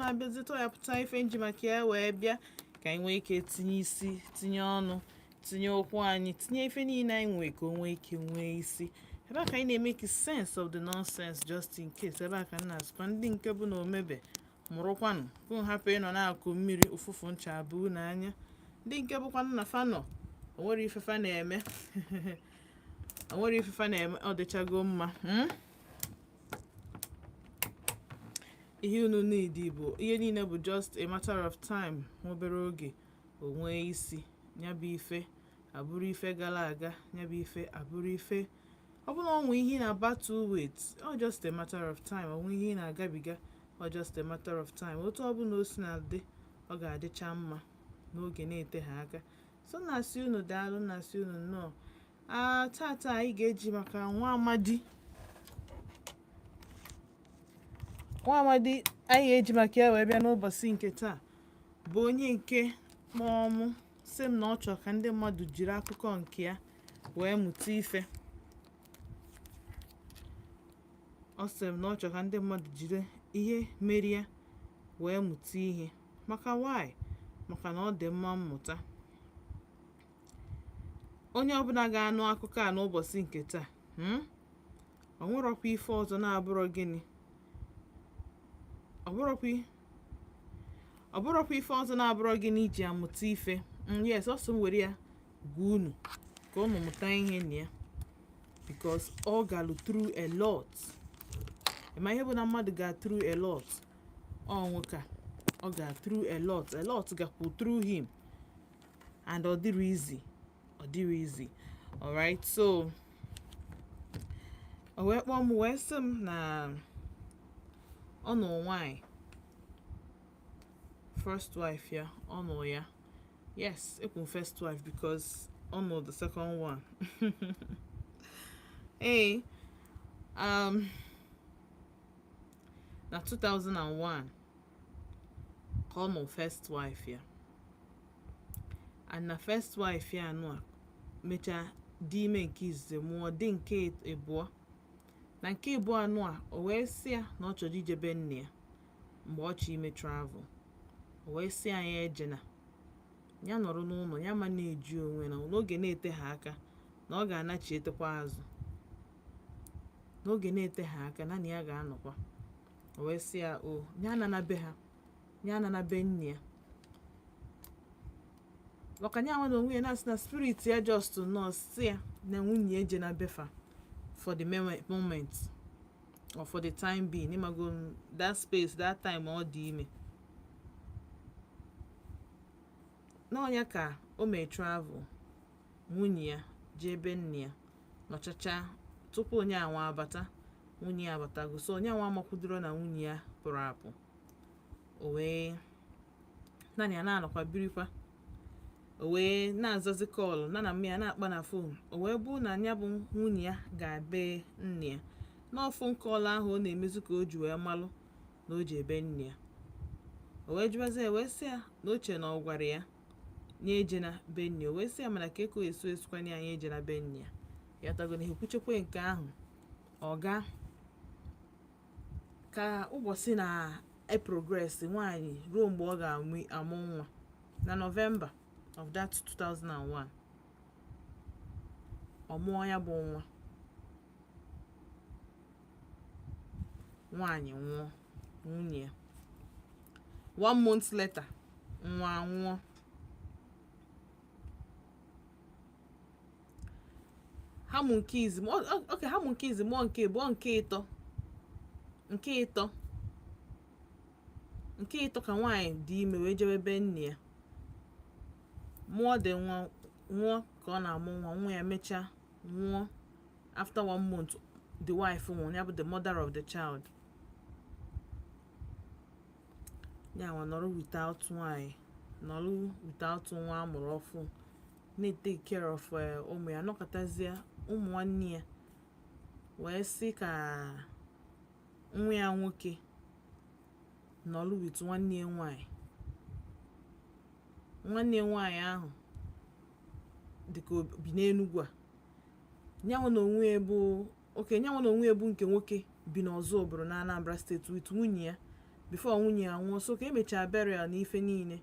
Na-abịazi tọghapụta ife nji maka ya wee bịa ka anyị nwee ike tinye isi, tinye ọnụ, tinye okwu anyị, tinye ife niile anyị nwee ka o nwee ike nwee isi. Ebe a ka anyị na-emeki sense of the nonsense, just in case. Ebe a ka m na-asịkwa ndị nke bụ na omebe mụrụkwanụ ka unu hapụ ịnọ na-akụ mmiri ụfụfụ ncha abụ unu anya. Ndị nke bụkwanụ na fa nọ, o nwere ife fa na-eme, o nwere ife fa na-eme, ọ dịchago mma. Ihe unu need bụ ihe niile bụ just a matter of time. Nwa obere oge, o nwee isi. Ya bụ ife abụrụ ife gara aga, ya bụ ife abụrụ ife ọ bụla ọ nwee ihe ị na-battle with, ọ just a matter of time. Ọ nwee ihe ị na-agabiga, ọ just a matter of time. Otu ọ bụla o si na-adị, ọ ga-adịcha mma n'oge na-ete ha aka. So na-asị unu daalụ, na-asị unu nnọọ. A tata anyị ga-eji maka nwa amadi, nwa amadi anyị ga-eji maka ya wee bịa n'ụbọchị nke taa bụ onye nke kpọọ mụ, sị m na ọ chọrọ ka ndị mmadụ jiri akụkọ nke ya wee mụta ife. Ọ sị m na ọ chọrọ ka ndị mmadụ jiri ihe mere ya wee mụta ihe. Maka why? Maka na ọ dị mma mmụta. Onye ọbụla ga-anụ akụkọ a n'ụbọchị nke taa, O nwerọkwa ife ọzọ na-abụrọ gịnị, ọ bụrọkwa ife ọzọ na-abụrọ gịnị iji amụta ife. Yes, ọ sị m were ya gwa unu ka unu mụta ihe na ya, because ọ galụ through a lot. Ma ihe bụ na mmadụ ga through a lot, ọ nwoke a ọ ga through a lot, a lot gakwu through him, and ọ dịrị easy, ọ dịrị easy. Alright, so o wee kpọọ m wee sị m na ọ nụ nwanyị, first wife ya ọ nụ ya. Yes, ekwu m first wife because ọ nụ the second one. Ee, na 2001 ka ọ nụ first wife ya, and na first wife ya anụ a mechaa dị ime nke izizi, mụọ, dị nke ịbụọ. Na nke ịbụọ anụ a, o wee sị ya na ọ chọrọ ije be nne ya mgbe ọ chọ ime travel. O wee sị ya ya ejena, ya nọrọ n'ụlọ ya, ma na-eju onwe na n'oge na-ete ha aka na ọ ga-anachietekwa azụ n'oge na-ete ha aka na ya ga-anọkwa. O wee sị ya o ya anana be ha, ya anana be nne ya, maka ya nwa na onwe ya na-asị na spirit ya just nọ sị ya na nwunye eje na befa for the moment or for the time being. Ịmago that space, that time ọ dị ime n'ọnya ka o mee travel, nwunye ya jee be nne ya nọchacha tupu onye anwa abata. Nwunye ya abatago, so onye anwa amakwudoro na nwunye ya pụrụ apụ. O wee naanị ya na-anọkwa birikwa. O wee na-azazi call na mma ya na-akpa na phone. O wee bụ na ya bụ nwunye ya ga-be nne ya n'ọ phone call ahụ ọ na-emezi ka o ji wee malụ na o ji ebe nne ya. O wee jụbazie ya, wee sị ya na o che na ọ gwara ya nye eje na be nne ya. O wee sị ya mana ka eko esu esukwana ya, eje na be nne ya. Ya tago na ekwuchekwa nke ahụ. Ọ ga ka ụbọchị na-eprogress nwaanyị ruo mgbe ọ ga-amụ nwa na November of that 2001. Ọ mụọ ya bụ nwa. Nwaanyị nwụọ, nwunye ya. One month later, nwa nwụọ. Ha mụ nke izi, okay, ha mụ nke izi, mụọ nke abụọ, nke ịtọ, nke ịtọ, nke ịtọ ka nwaanyị dị ime wee jebe be nne ya mụọ dị nwa. Nwụọ ka ọ na-amụ nwa, nwa ya mechaa nwụọ. After one month, the wife nwụrụ, ya bụ the mother of the child. Ya nwa nọrọ without nwaanyị, nọrọ without nwa amụrụ ọfụ, na-etake care of ụmụ ya. Nọkọtazie, ụmụ nwanne ya wee sị ka nwa ya nwoke nọrọ with nwanne ya nwaanyị. Nwanne ya nwaanyị ahụ dịka bi n'Enugwu a. Nyanwa na onwe ya bụ oke, nyanwa na onwe ya bụ nke nwoke bi n'Ọzụbụlụ na Anambra Steeti with nwunye ya. Before nwunye ya nwụọ, so ka emechaa burial na ife niile,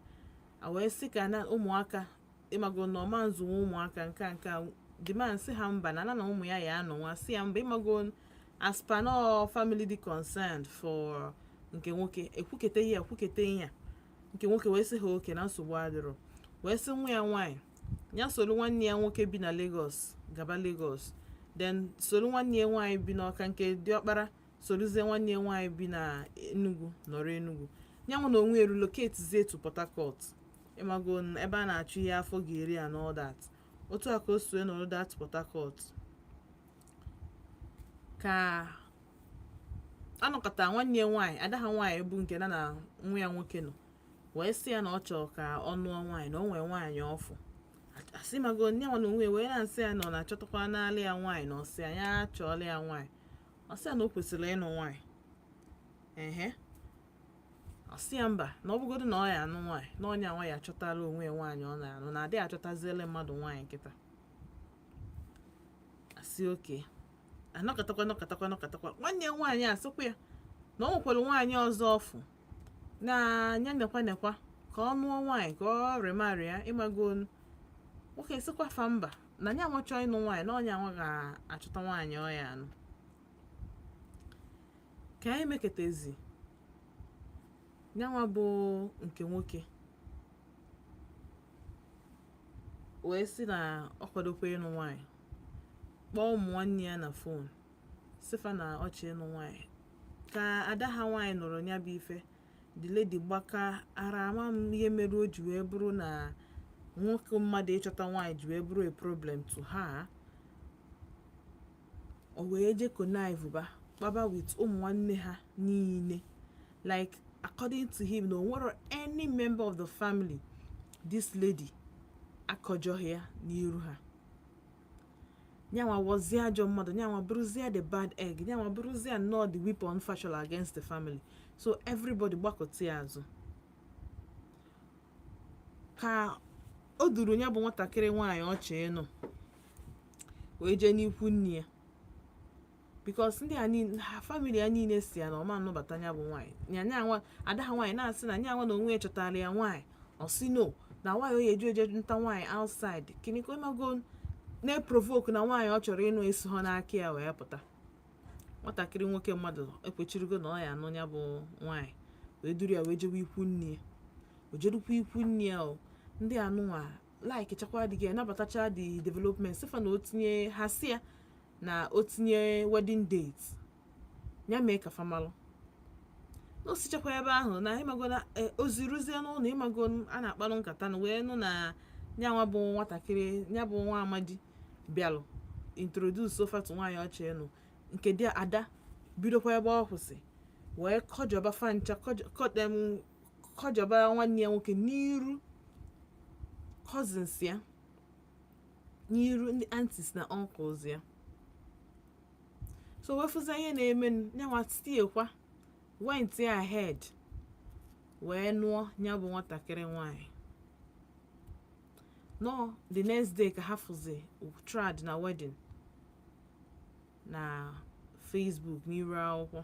a wee sị ka na ụmụaka, ịmago na ọma nzụnwe ụmụaka nke a, nke a. The man sị ha mba, na ụmụ ya ya anọ nwa, sị ya mba. Ịmago, as per no family dị concerned for nke nwoke, ekwukete ihe, ekwukete ihe a. Nke nwoke wee sị ha oke na nsogbu adịrọ, wee sị nwa ya nwaanyị ya soro nwanne ya nwoke bi na Lagos gaba Lagos, then soro nwanne ya nwaanyị bi n'Ọka, nke diọkpara sorozie nwanne ya nwaanyị bi na Enugu nọrọ Enugu. Ya nwa na onwe ya relocate to Port Harcourt, ịmago, ebe a na-achụ ihe afọ ga-eri and all that. Otu a ka o si wee nọrọ that Port Harcourt ka anọkọta. Nwanne ya nwaanyị, ada ha nwaanyị bụ nke na nwa ya nwoke nọ, wee sị ya na ọ chọrọ ka ọ nụọ nwaanyị, na o nwee nwaanyị ọfụ. Asị mago nye nwa na onwe ya wee na-asị ya na ọ na-achọtakwa n'ala ya nwaanyị, na ọsị ya ya achọọla ya nwaanyị. Ọsị ya na o kwesịrị ịnụ nwaanyị. Ehe, ọsị ya mba, na ọ bụgodo na ọ ya anụ nwaanyị, na ọnya nwa ya achọtala onwe ya nwaanyị ọ na-anụ, na adịghị achọtaziele mmadụ nwaanyị kịta. Asị oke anọkọtakwa, nọkọtakwa, nọkọtakwa. Nwanne ya nwaanyị asịkwa ya na o nwekwara nwaanyị ọzọ ọfụ, na anya nekwa nekwa ka ọ nụọ nwaanyị, ka ọ remarry ya. Ịmago, nwoke sịkwa fa mba, na nya nwa chọọ ịnụ nwaanyị, na ọnya nwa ga-achọta nwaanyị ọ ya anụ. Ka anyị meketezi, nyanwa bụ nke nwoke wee sị na ọ kwadokwa ịnụ nwaanyị, kpọọ ụmụ nwanne ya na phone, sịfa na ọ chọ ịnụ nwaanyị. Ka ada ha nwaanyị nụrụ ya bụ ife, the lady gbaka ara. Ama m ihe mere o ji wee bụrụ na nwoke mmadụ ịchọta nwaanyị ji wee bụrụ a problem to her. O wee je connive ba kpaba with ụmụ nwanne ha niile. Like, according to him, na o nwero any member of the family this lady akọjọghị ya n'iru ha. Nyanwa wọzie ajọ mmadụ, nyanwa bụrụzie the bad egg, nyanwa bụrụzie nnọọ the weapon fashioned against the family. So everybody gbakọta ya azụ ka o duru ya bụ nwatakịrị nwaanyị ọchị ịnụ wee jee n'ikwu nne ya, because ndị a niile ha, family ya niile si ya na ọma nnụbata ya bụ nwaanyị. Nya nyanwa ada ha nwaanyị na-asị na nyanwa na onwe ya chọtara ya nwaanyị. Ọ sị no, na nwaanyị oyi eju eje nta nwaanyị outside kiniko. Ịmago, na-eprovoke na nwaanyị ọ chọrọ ịnụ esi ha n'aka ya wee pụta. Nwatakịrị nwoke mmadụ ekwechirigo na ọ ya anụ ya bụ nwaanyị, wee duru ya wee jewe ikwu nne ya. O jerukwa ikwu nne ya, o ndị anụnwa like chakwa adịghị anabatacha the development, sịfa na o tinye ha, si ya na o tinye wedding date ya mee ka famalụ na o sichakwa ebe ahụ na ịmago na ozi ruzie n'ụlọ. Ịmago, a na-akparụ nkata na wee nụ na nyanwa bụ nwatakịrị ya bụ nwa amadi bịalụ introduce ofatu nwaanyị ọchị ịnụ, nke dị ada bidokwa ebe ọ kwụsị wee kọjọba fancha, kọjọba nwanne ya nwoke n'iru cousins ya, n'iru ndị aunties na uncles ya. So wefụza ihe na-eme, nyanwa tiekwa went ahead wee nụọ ya bụ nwatakịrị nwanyị. Nọ the next day ka ha fụzi trad na wedding na Facebook, n'iru akwụkwọ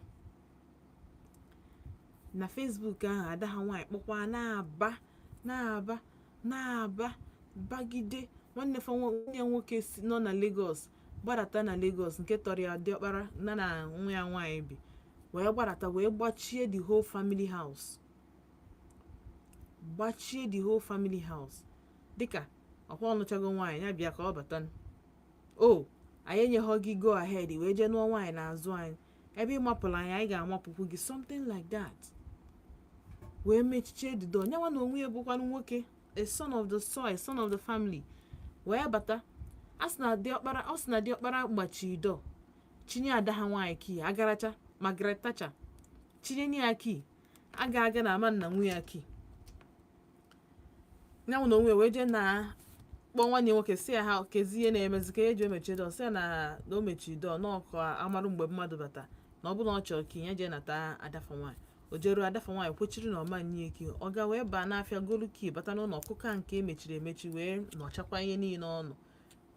na Facebook ahụ. Ada ha nwaanyị kpọkwa na-aba na-aba na-aba bagide nwanne fa, nwanne ya nwoke si nọ na Lagos gbadata na Lagos, nke tọrọ ya diọkpara na nwa ya nwaanyị bi, wee gbadata wee gbachie the whole family house, gbachie the whole family house, dịka ọkwa ọnụchago nwaanyị ya bịa ka ọ bata. O anyị enyeghọ gị go ahead wee jee nụọ nwaanyị n'azụ anyị. Ebe ị mapụrụ anyị, anyị ga-amapụkwu gị, something like that. Wee mechichie the door. Nyanwa na onwe ya bụkwanụ nwoke, a son of the soil, son of the family, wee bata. A sị na diọkpara, ọ sị na diọkpara gbachiri door, chinye ada ha nwaanyị key, agaracha Margaret Thatcher, chinye ya key, aga aga na ama nna nwunye ya key. Nyanwụ na onwe wee jee na kpọọ nwanne ya nwoke, si ya ha kezi ihe na-emezi ka eji emechie door. Si ya na o mechiri door n'ọkụ amarụ mgbe mmadụ bata, na ọ bụrụ na ọ chọrọ ka ya jee nata adafa nwaanyị. O jeruo, adafa nwaanyị kwechiri na ọma nye key. Ọ ga wee baa n'afịa golu key, bata n'ụlọ ọkụka nke emechiri emechi, wee nọchakwa ihe niile ọnụ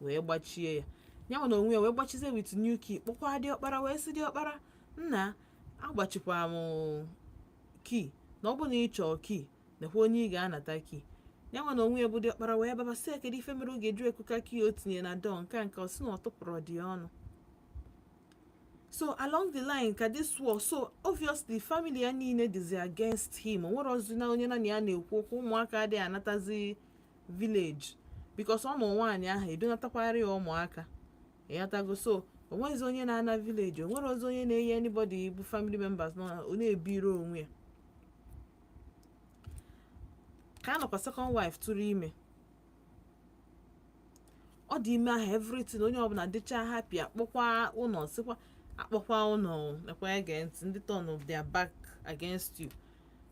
wee gbachie ya. Nyanwụ na onwe ya wee gbachizie with new key, kpọkwa diọkpara wee sị diọkpara, nna, agbachikwa m. Key na ọ bụ na ị chọọ key, nekwa onye ị ga-anata key. Ya nwa na onwe ya bụ diọkpara wee baba sị ya, kedu ife mere ọ ga-eju ekuka key o tinye na door nke a nke ọ sị na ọ tụpụrụ dị ọnụ. So along the line ka this war, so obviously family ya niile dịzi against him. O nwere ozi na onye na ya na-ekwu okwu. Ụmụaka adịghị anatazi village because ọ mụ nwaanyị ahụ edonatakwara ya ụmụaka, ịghọtago? So o nweghịzi onye na-ana village, o nwere ozi onye na-enye anybody bụ family members nọ ọ na-ebiri onwe ya. Ka a nọkwa, second wife tụrụ ime. Ọ dị ime ahụ, everything, onye ọbụla dịcha happy. Akpọkwa ụlọ, sịkwa akpọkwa ụlọ, nekwa, ege ntị, ndị turn their back against you.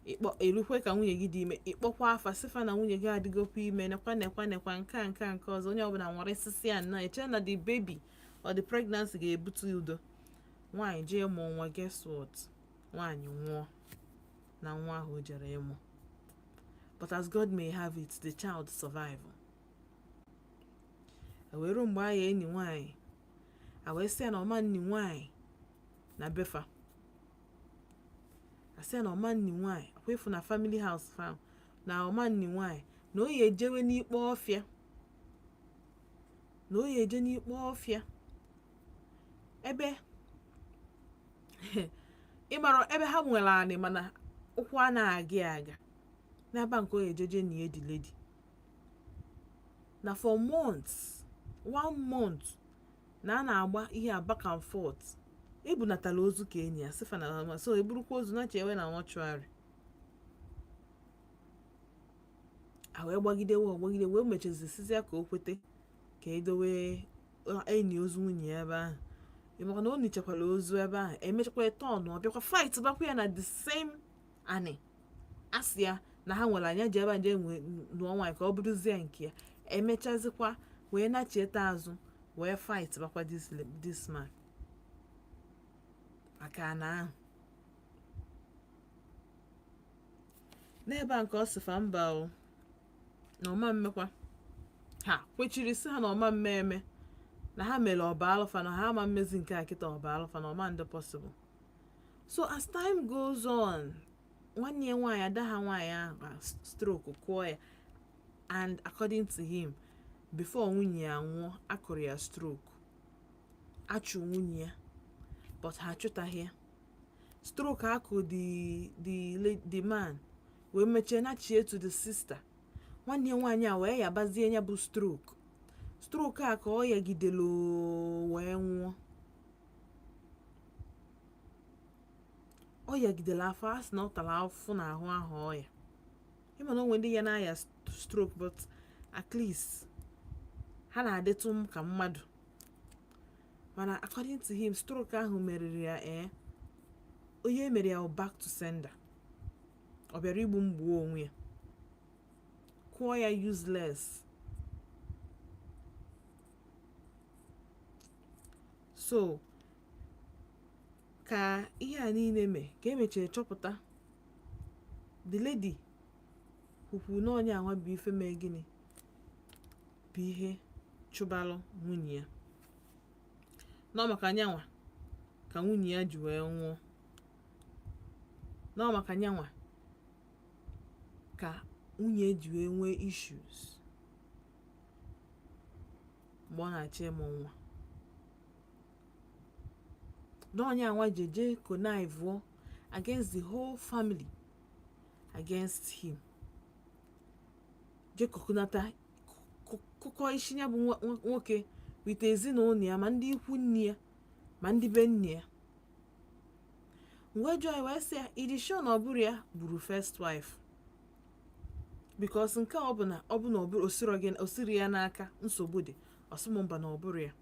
Ịkpọ erukwe ka nwunye gị dị ime, ịkpọkwa afa, sịfa na nwunye gị adịgokwa ime, nekwa nekwa nekwa, nke a nke a nke ọzọ. Onye ọbụla nwere sisi ya nnọọ eche na the baby or the pregnancy ga-ebute udo. Nwaanyị jee mụọ nwa, guess what? Nwaanyị nwụọ na nwa ahụ o jere ịmụ. But as God may have it, the child survive. Wee ruo mgbe agha enyi nwaanyị a wee sị ya na ọma nni nwaanyị na befa, asị ya na ọma nni nwaanyị akwa ịfụ na family house farm, na ọma nni nwaanyị, na o ya ejewe n'ikpe ọfịa, na o ya eje n'ikpe ọfịa ebe ịmara ebe ha nwere anị, mana ụkwụ anaghị aga aga n'ebe nke o ya ejeje nie the lady. Na for months, one month, na a na-agba ihe a back and forth. Ebunatala ozu ka enyi ya sịfa na so eburukwa ozu na chewe na mortuary a wee gbagide wee gbagide wee mechazi sizia ka o kwete ka edowe enyi ozu nwunye ya ebe ahụ. Maka na o nichakwara ozu ebe ahụ, emechakwa turn ọ bịakwa fight bakwa ya na the same anị asị ya na ha nwere anya ji ebe a nje nụọ nwaanyị ka ọ bụrụzie nke ya. Emechazikwa wee nachieta azụ wee fight bakwa this man maka ana ahụ n'ebe a nke ọ sịfa mba o, na ọma mmekwa. Ha kwechiri sị ha na ọma mme eme na ha mere ọba alụfa, na ha ama mmezi nke a kịta, ọba alụfa na ọma ndị possible. So as time goes on, nwanne ya nwaanyị, ada ha nwaanyị ahụ, stroke kụọ ya. And according to him, before nwunye ya nwụọ, akụrụ ya stroke. Achụ nwunye ya, but ha achụtaghị ya. Stroke akụ the man wee mechie nachie to the sister. Nwanne ya nwaanyị a wee yabazie ya bụ stroke a ka ọ yagidelu wee nwụọ. Ọ yagidere afọ a sị na ọ tara afụfụ n'ahụ ahụ ọ ya. Ịma na onwe ndị ya na-aya stroke, but at least ha na-adịtụ m ka mmadụ. Mana according to him, stroke ahụ meriri ya. Ee, onye mere ya bụ back to sender. Ọ bịara igbu mgbuo onwe ya, kụọ ya useless. So ka ihe a niile mee ka emechara chọpụta, the lady kwukwu na onye anwa bụ ife mee gịnị bụ ihe chụbalụ nwunye ya nọ, maka nyanwa ka nwunye ya ji wee nwụọ, nọ maka nyanwa ka nwunye ji wee nwee issues mgbe ọ na-achọ ịmụ nwa, na onye anwa ji eje connive against the whole family against him, je kokunata kụkọ isi ya bụ nwoke with ezinụlọ ya, ma ndị ikwu nne ya ma ndị be nne ya. Mgbe jụọ ya wee sị ya, ịdị sure na ọ bụrụ ya gburu first wife? Because nke a ọ bụ na ọ bụ na ọ bụrụ osiro gị osiri ya n'aka, nsogbu dị. Ọsị m mba, na ọ bụrụ ya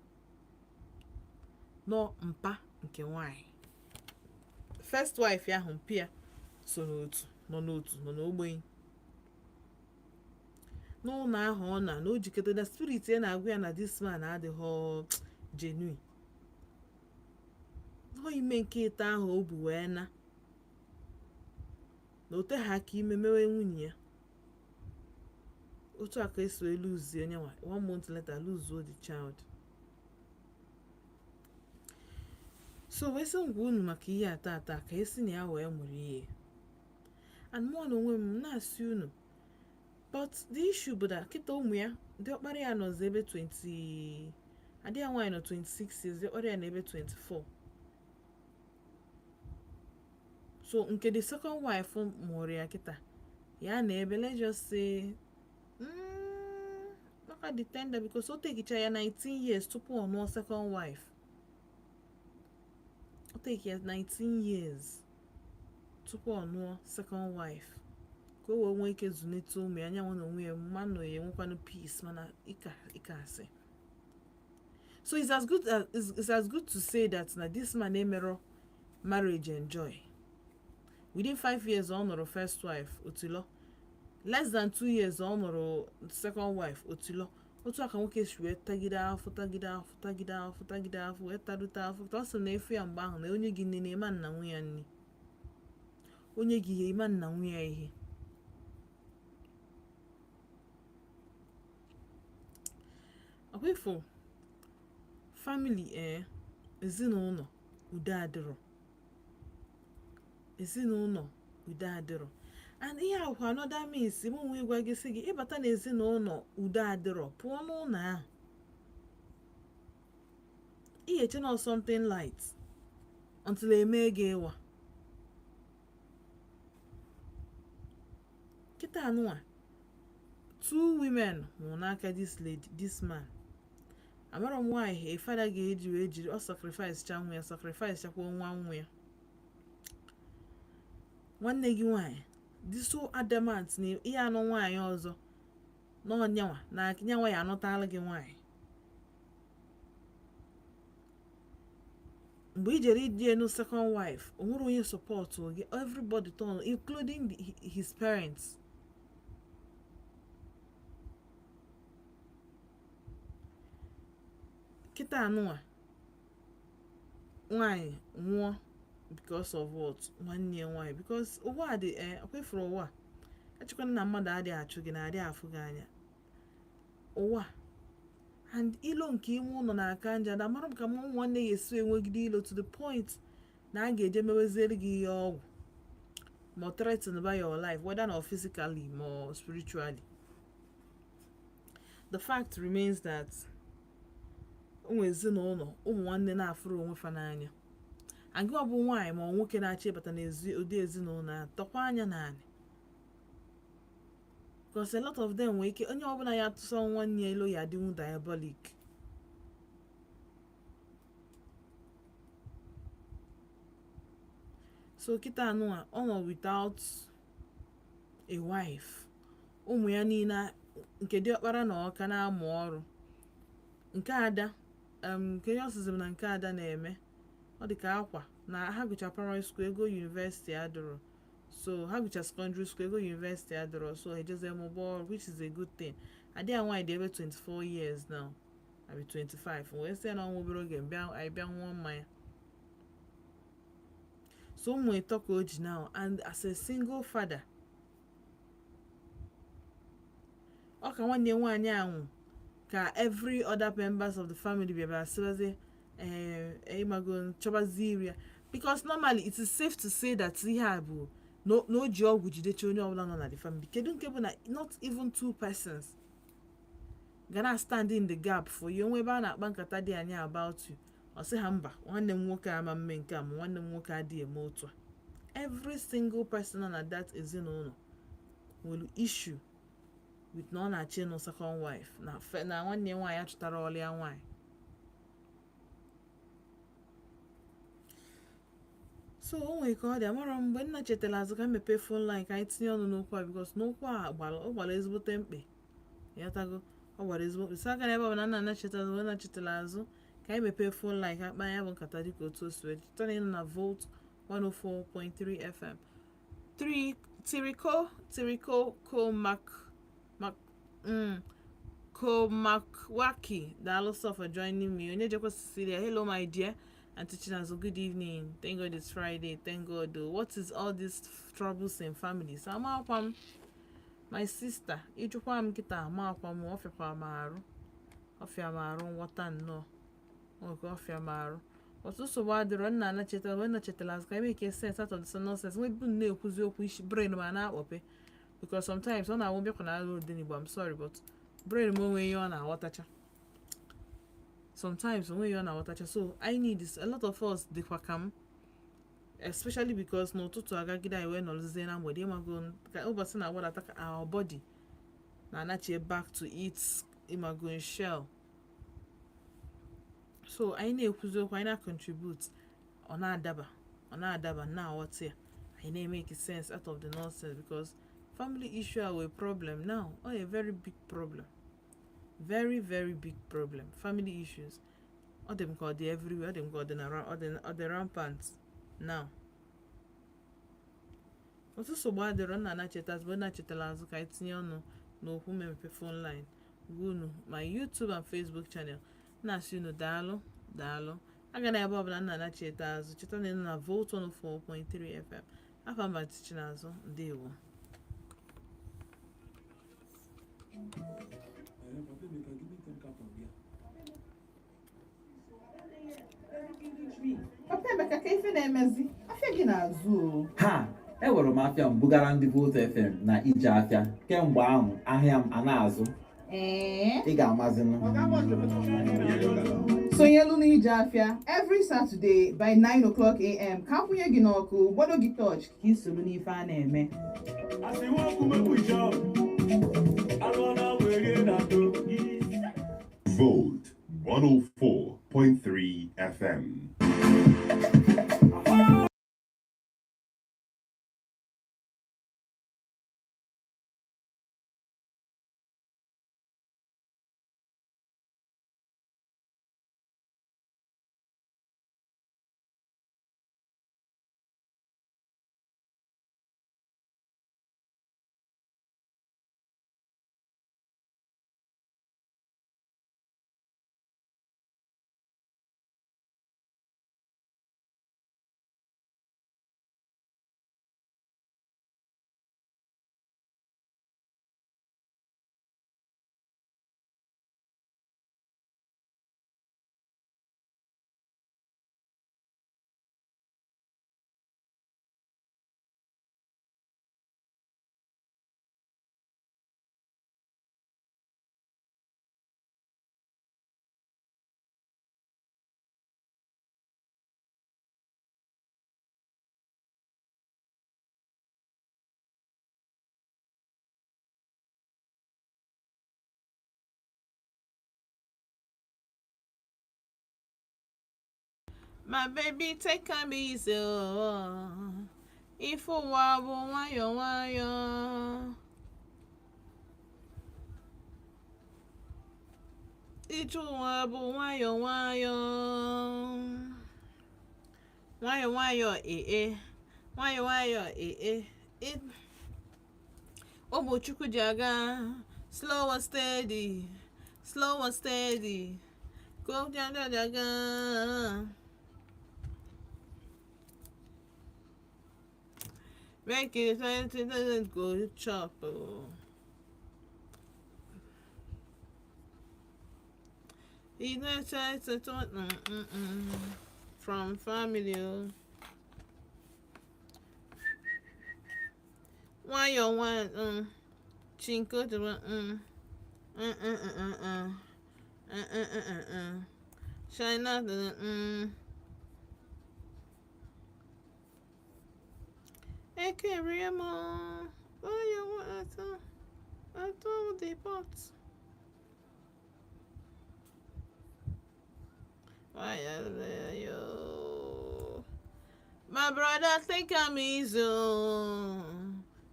nọ mpa nke nwanyị first wife ahụ, mpi ya so n'otu nọ n'otu nọ n'ogbenye n'ụlọ ahụ. Ọ na o jikọta na spirit ya na-agwa ya na this man adịghị genuine nọ. Ime nke ịta ahụ o bu wee na o teghị aka ime mewe nwunye ya otu a ka esi wee lose onye nwa. One month later, lose the child. So wee sị ngwa unu maka ihe a tata ka esi na ya wee mụrụ ihe. And mụọ na onwe m na-asị unu, but the issue bụ na kịta ụmụ ya, diọkpara ya nọzi ebe 20, adị ya nwaanyị nọ 26 years, diọkpara ya na ebe 24. So nke the second wife mụrụ ya kịta ya na ebe, let's just say, maka the tender, because o tekicha ya 19 years tupu ọ nụọ second wife. O take ya 19 years tupu ọ nụọ second wife ka o wee nwee ike zụlite ụmụ ya, nyanwa na onwe ya mmanụ ya enwekwanụ peace. Mana ịka ịka asị, so it's as good to say that na this man emero marriage enjoy. Within 5 years ọ nụrụ first wife, otilo. Less than 2 years ọ nụrụ second wife, otilo. Otu a ka nwoke si wee tagide afọ, tagide afọ, tagide afọ, tagide afọ, wee tarute afọ. Ka ọ sị na efu ya mgbe ahụ na onye gị nne na-ema nna nwe ya nne, onye gị ihe ịma nna nwe ya ihe. Ọkwa ifo family, ee, ezinụlọ udo adịrọ, ezinụlọ udo adịrọ. And ihe akwa another means m nwe ịgwa gị, sị gị ịbata n'ezinụlọ udo adịrọ, pụọ n'ụlọ ahụ. Ị ga-eche na something light until eme gị ịwa. Kịta anụnwa, two women nwụrụ n'aka this lady, this man. Amara m nwaanyị a father ga-eji wee jiri ọ sacrifice cha nwa ya, sacrifice chakwa nwa nwa ya. Nwanne gị nwaanyị dị so adamant na ihe anụ nwaanyị ọzọ na ọnyanwa na nyanwa ya anụtala gị nwaanyị. Mgbe i jere iji enu second wife, o nwere onye support gị. Everybody turn, including his parents. Kịta anụnwa nwaanyị nwụọ because of what? Nwanne ya nwaanyị. Because ụwa a dị, ee, akwefuru ụwa a echekwana na mmadụ adịghị achụ gị na adịghị afụ gị anya ụwa. And ilo nke ime ụlọ na-aka njọ. Na amara m ka mụ nwanne ya esi enwegide ilo to the point na a ga-eje meweziere gị ihe ọgwụ ma ọ threaten by your life, whether not physically ma spiritually. The fact remains that ụmụ ezinụlọ, ụmụ nwanne na-afụrụ onwe fa n'anya. And gị ọ bụ nwaanyị ma ọ nwoke na-achọ ịbata n'ezi ụdị ezinụlọ a, tọkwa anya n'anị, because a lot of them nwere ike, onye ọbụla ya atụsa nwanne ya ilo ya adịnwu diabolic. So kịta anụa ọ nọ without a wife. Ụmụ ya niile, nke diọkpara na ọka na-amụ ọrụ, nke ada, nke ihe ọsịsị m na nke ada na-eme, ọ dị ka akwa na ha gụcha primary school, ego university adịrọ. So ha gụcha secondary school, ego university adịrọ, so ejeze mụba ọrụ, which is a good thing. Adị ya nwaanyị dị ebe 24 years now, abi 25, wee sị ya na ọnwa obere oge mbịa anyị bịa ṅụọ mmanya. So ụmụ ịtọ ka o ji now, and as a single father. Ọ ka nwanne nwaanyị anwụ ka every other members of the family bịara sịbazie, ee, ịmago, chọbazie iri ya, because normally it is safe to say that ihe a bụ na o ji ọgwụ jidecha onye ọbụla nọ na the family. Kedu nke bụ na not even two persons ga na stand in the gap for you? Onwe ebe a na-akpa nkata dị anya about you, ọ sị ha mba, nwanne m nwoke ama mme nke a, ma nwanne m nwoke adịghị eme otu a. Every single person nọ na that ezinụlọ nwere issue with na ọ na-achọ ịnụ second wife, na nwanne ya nwaanyị achọtara ọlịa nwaanyị. So o nwere ka ọ dị. Amarọ m mgbe nna chetara azụ ka m mepee phone line ka anyị tinye ọnụ n'okwu a, because n'okwu a gbara, ọ gbara ezigbote mkpe ya tago, ọ gbara ezigbo mkpe. So aka na ebe ọ bụ na nna nna chetara azụ, nna chetara azụ ka anyị mepee phone line ka akpa ya bụ nkata dịka otu o si wee cheta na ịnọ na Volt 104.3 FM. 3 Tiriko Tiriko Komak Mak Komakwaki, daalụ sọ for joining me. Onye jekwa Cecilia, hello my dear. Auntie Chinazo, good evening. Thank God it's Friday. Thank God though. What is all these troubles in families? Amakwa m, my sister. Ịjụkwa m kịta, amakwa m. Ọfịakwa m arụ, ọfịa m arụ nghọta nnọọ. Nwoke ọfịa m arụ. Ọtụtụ nsogbu adịrọ. Nna anacheta wee nachetala azụ ka anyị make sense out of this nonsense nwee bụ na-ekwuzi okwu isi brain ma na-akpọpe, because sometimes ọ na-awụ bịakwa na alụ Odenigbo. I'm sorry, but brain m onwe ihe ọ na-aghọtacha sometimes, onwe ihe ọ na-aghọtacha. So I need this. A lot of us dịkwa ka m, especially because n'ụtụtụ agagide anyị wee nọrọzie na mgbede. Ịmago ka ụbọchị na-agbadata, ka our body na-anachie back to its, ịmago, shell. So anyị na-ekwuzi okwu, anyị na-contribute, ọ na-adaba, ọ na-adaba, na-aghọta ya. Anyị na-emeke sense out of the nonsense, because family issue are a problem now. Oh, a very big problem, very very big problem. Family issues, ọ dị m ka ọ dị everywhere, ọ dị m ka ọ dị na ọ dị rampant now. Otu nsogbu adịrọ. Nna anacheta azụ, nachetala azụ ka anyị tinye ọnụ n'okwu. Memepe phone line gwa unu, my YouTube and Facebook channel. Na-asị unu daalụ, daalụ. Aga na ebe ọbụla nna anacheta azụ, cheta na ị nọ na Volt 104.3 FM. Afa mba Chinazụ, ndewo. Papa Emeka, give me 10 carton beer. Papa Emeka, ka ife na-emezi afịa gị na-azụ o? Ha ewere m afịa m bugara ndị Volt FM na ije afịa. Kemgbe ahụ ahịa m a na-azụ. Ee. Ị ga-amazinụ. Sonyelu n'ije afịa every Saturday by 9 o'clock am, ka akwụnye gị n'ọkụ, gbado gị touch, ka ị soro n'ife a na-eme. As you walk, make we chop. I wanna wait in a do. Volt 104.3 FM. My baby, take am easy oh. Ife ụwa bụ nwayọọ nwayọọ. Ije ụwa bụ nwayọọ nwayọọ, nwayọọ nwayọọ, ee, nwayọọ nwayọọ, ee. Ụmụ Chukwu ji aga slow and steady, slow and steady go down down aga. Make it go chop oh. From family oh. Nwayọọ nwayọọ, chinko mm, mm, mm, mm, mm, mm, mm, mm, mm. China Ekerie m nwayọọ atọ atọ the pot. Nwayọọ. My brother, think I'm easy oh.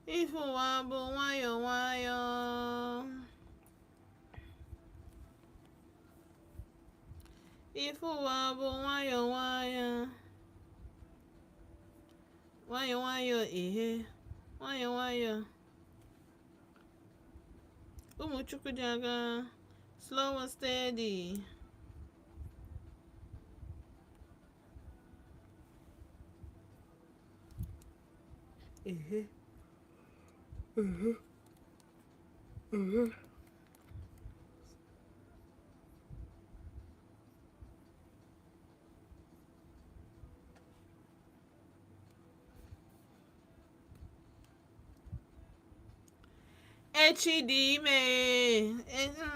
Ife ụwa bụ nwayọọ nwayọọ. Ife ụwa bụ nwayọọ nwayọọ. Nwayọọ nwayọọ, ihe nwayọọ nwayọọ. Ụmụ Chukwu ji aga slow and steady. Ehe ehe ehe. Echi dị ime.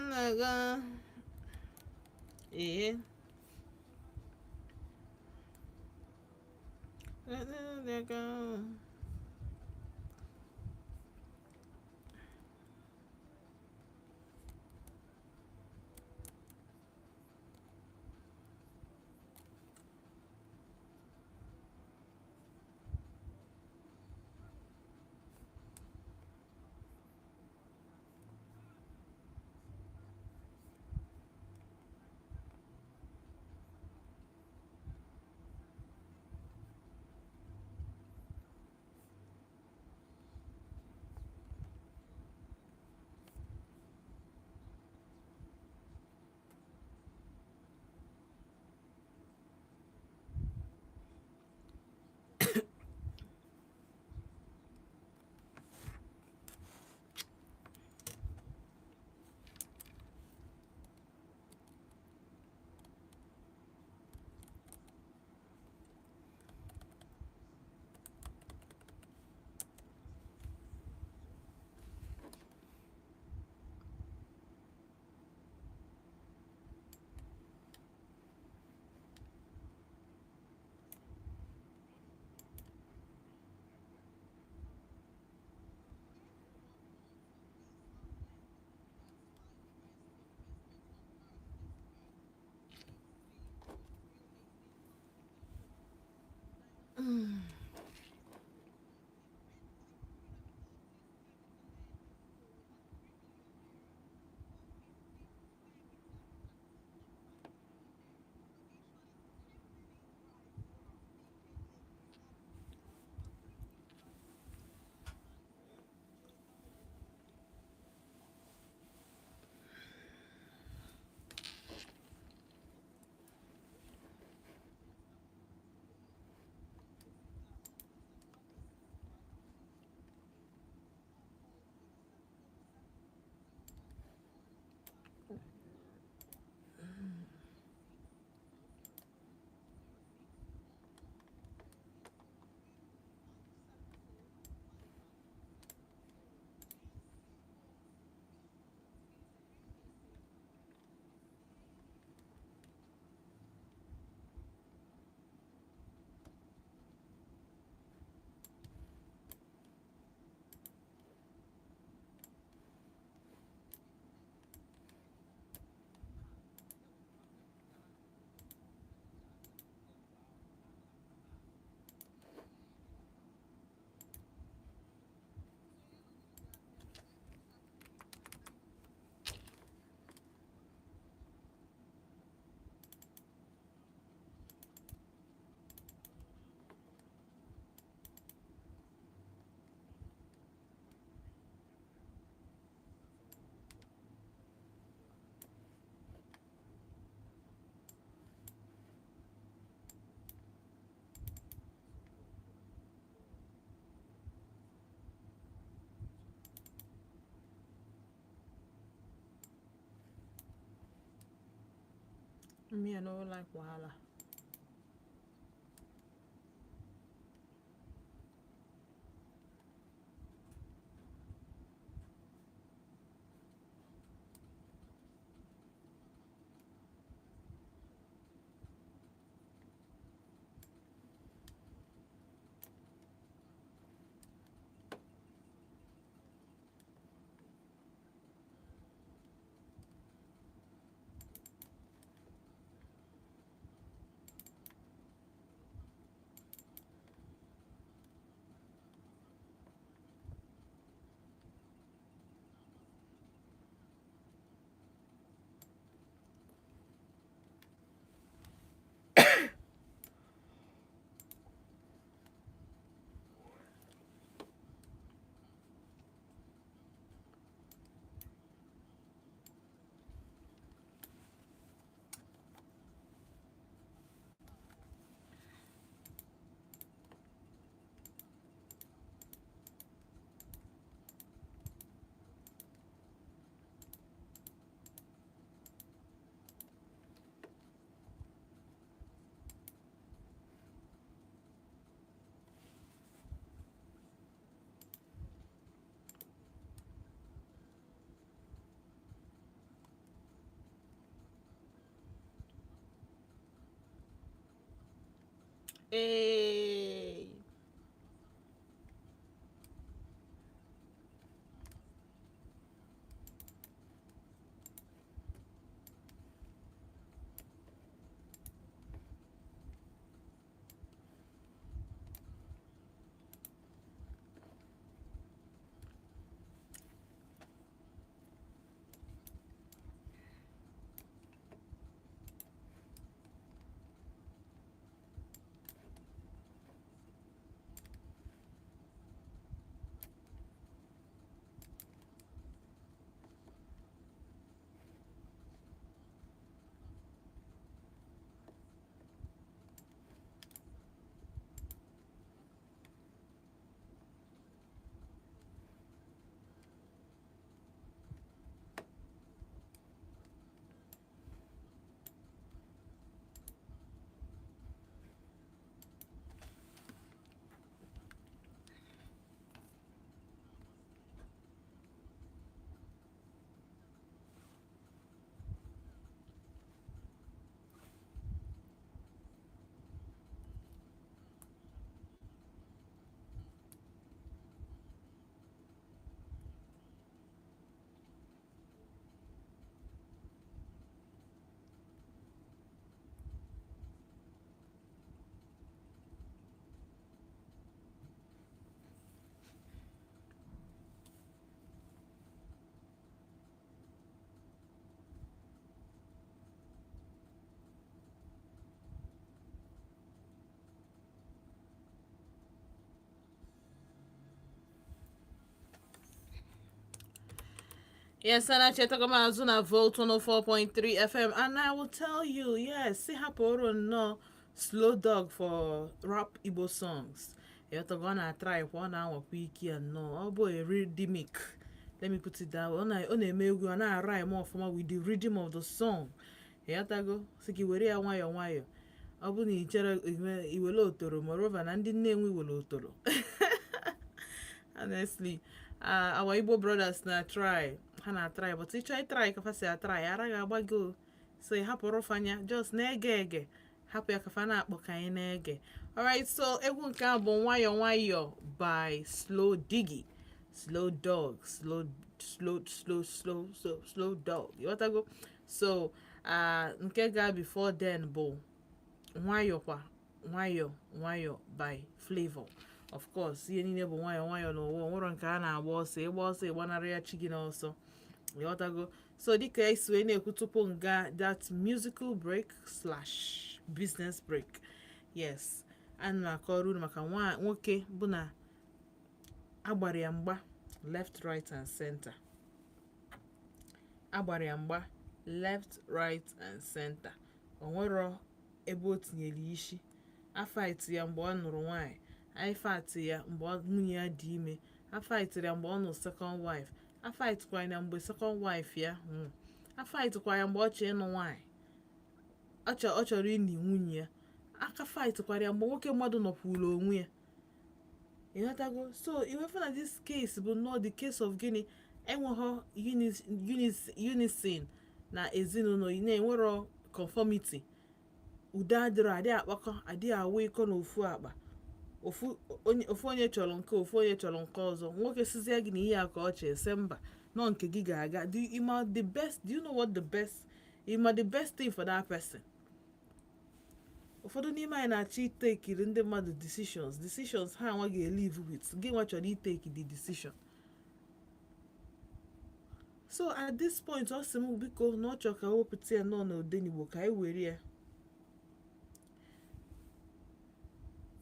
Nnaga. Ee. Me, I no like wahala. Ee. Yes, and I check azụ na Volt 104.3 FM, and I will tell you, yes, si hapụrụ nnọọ Slow Dog for rap Igbo songs. Ịghọtago, ọ na-atry kwa, ọ na-anwakwa ike ya nnọọ. Ọ bụ a rhythmic. Let me put it that way. Ọ na-eme egwu, ọ na-arhyme ọfụma with the rhythm of the song. Ịghọtago, sị ka i were ya nwayọọ nwayọọ. Ọ bụ na ị chere iwere otoro, moreover na ndị Nnewi were otoro. Honestly, our Igbo brothers na try, ha na try, but ị chọọ try ka fa si atry, ara ga-agba gị o. So ị hapụrụ fanya, just na-ege ege, hapụ ya ka fa na-akpọ ka anyị na-ege. Alright, so egwu nke a bụ Nwayọọ Nwayọọ by Slow Diggy, Slow Dog, Slow, Slow, Slow, Slow, Slow, Slow Dog. Ịghọtago? So nke ga before then bụ Nwayọọ kwa Nwayọọ Nwayọọ by Flavor. Of course, ihe niile bụ nwayọọ nwayọọ n'ụwa, onwero nke a na-agba ọsọ. Ịgba ọsọ, ịgbanarị ya chi gị n'ọsọ. Ịghọtago? So dịka esi wee na-ekwu tupu nga that musical break slash business break, yes, a na-akọrọ unu maka nwa nwoke bụ na agbara ya mgba left, right and center. Agbara ya mgba left, right and center. O nwero ebe o tinyere isi. Afight ya mgbe ọ nụrụ nwaanyị, afight ya mgbe nwunye ya dị ime, afightịrị ya mgbe ọ nụrụ second wife, afightịkwa ya mgbe second wife ya nwụ, afightịkwa ya mgbe ọ chọrọ ịnụ nwaanyị, ọ chọrọ ịnị nwunye ya, aka fightịkwara ya mgbe nwoke mmadụ nọkwuru onwe ya. Ịghọtago? So iwefu na this case bụ nnọọ the case of gịnị? Enweghọ unison na ezinụlọ, na-enwerọ conformity, udo adịrọ, adị akpakọ, adị awụ ịkọ n'ofu akpa. Ofu onye chọrọ nke, ofu onye chọrọ nke ọzọ. Nwoke sizie gị na ihe a ka ọ chee, sị mba, nọ nke gị ga-aga. Do you ma the best? Do you know what the best? You ma the best thing for that person? Ụfọdụ n'ime anyị na-achọ itekiri ndị mmadụ decisions, decisions ha nwa ga-elive with. Gị nwa chọrọ iteki the decision. So at this point, ọ sị m biko, na ọ chọrọ ka o wepụta ya nọ n'Odenigbo, ka anyị were ya,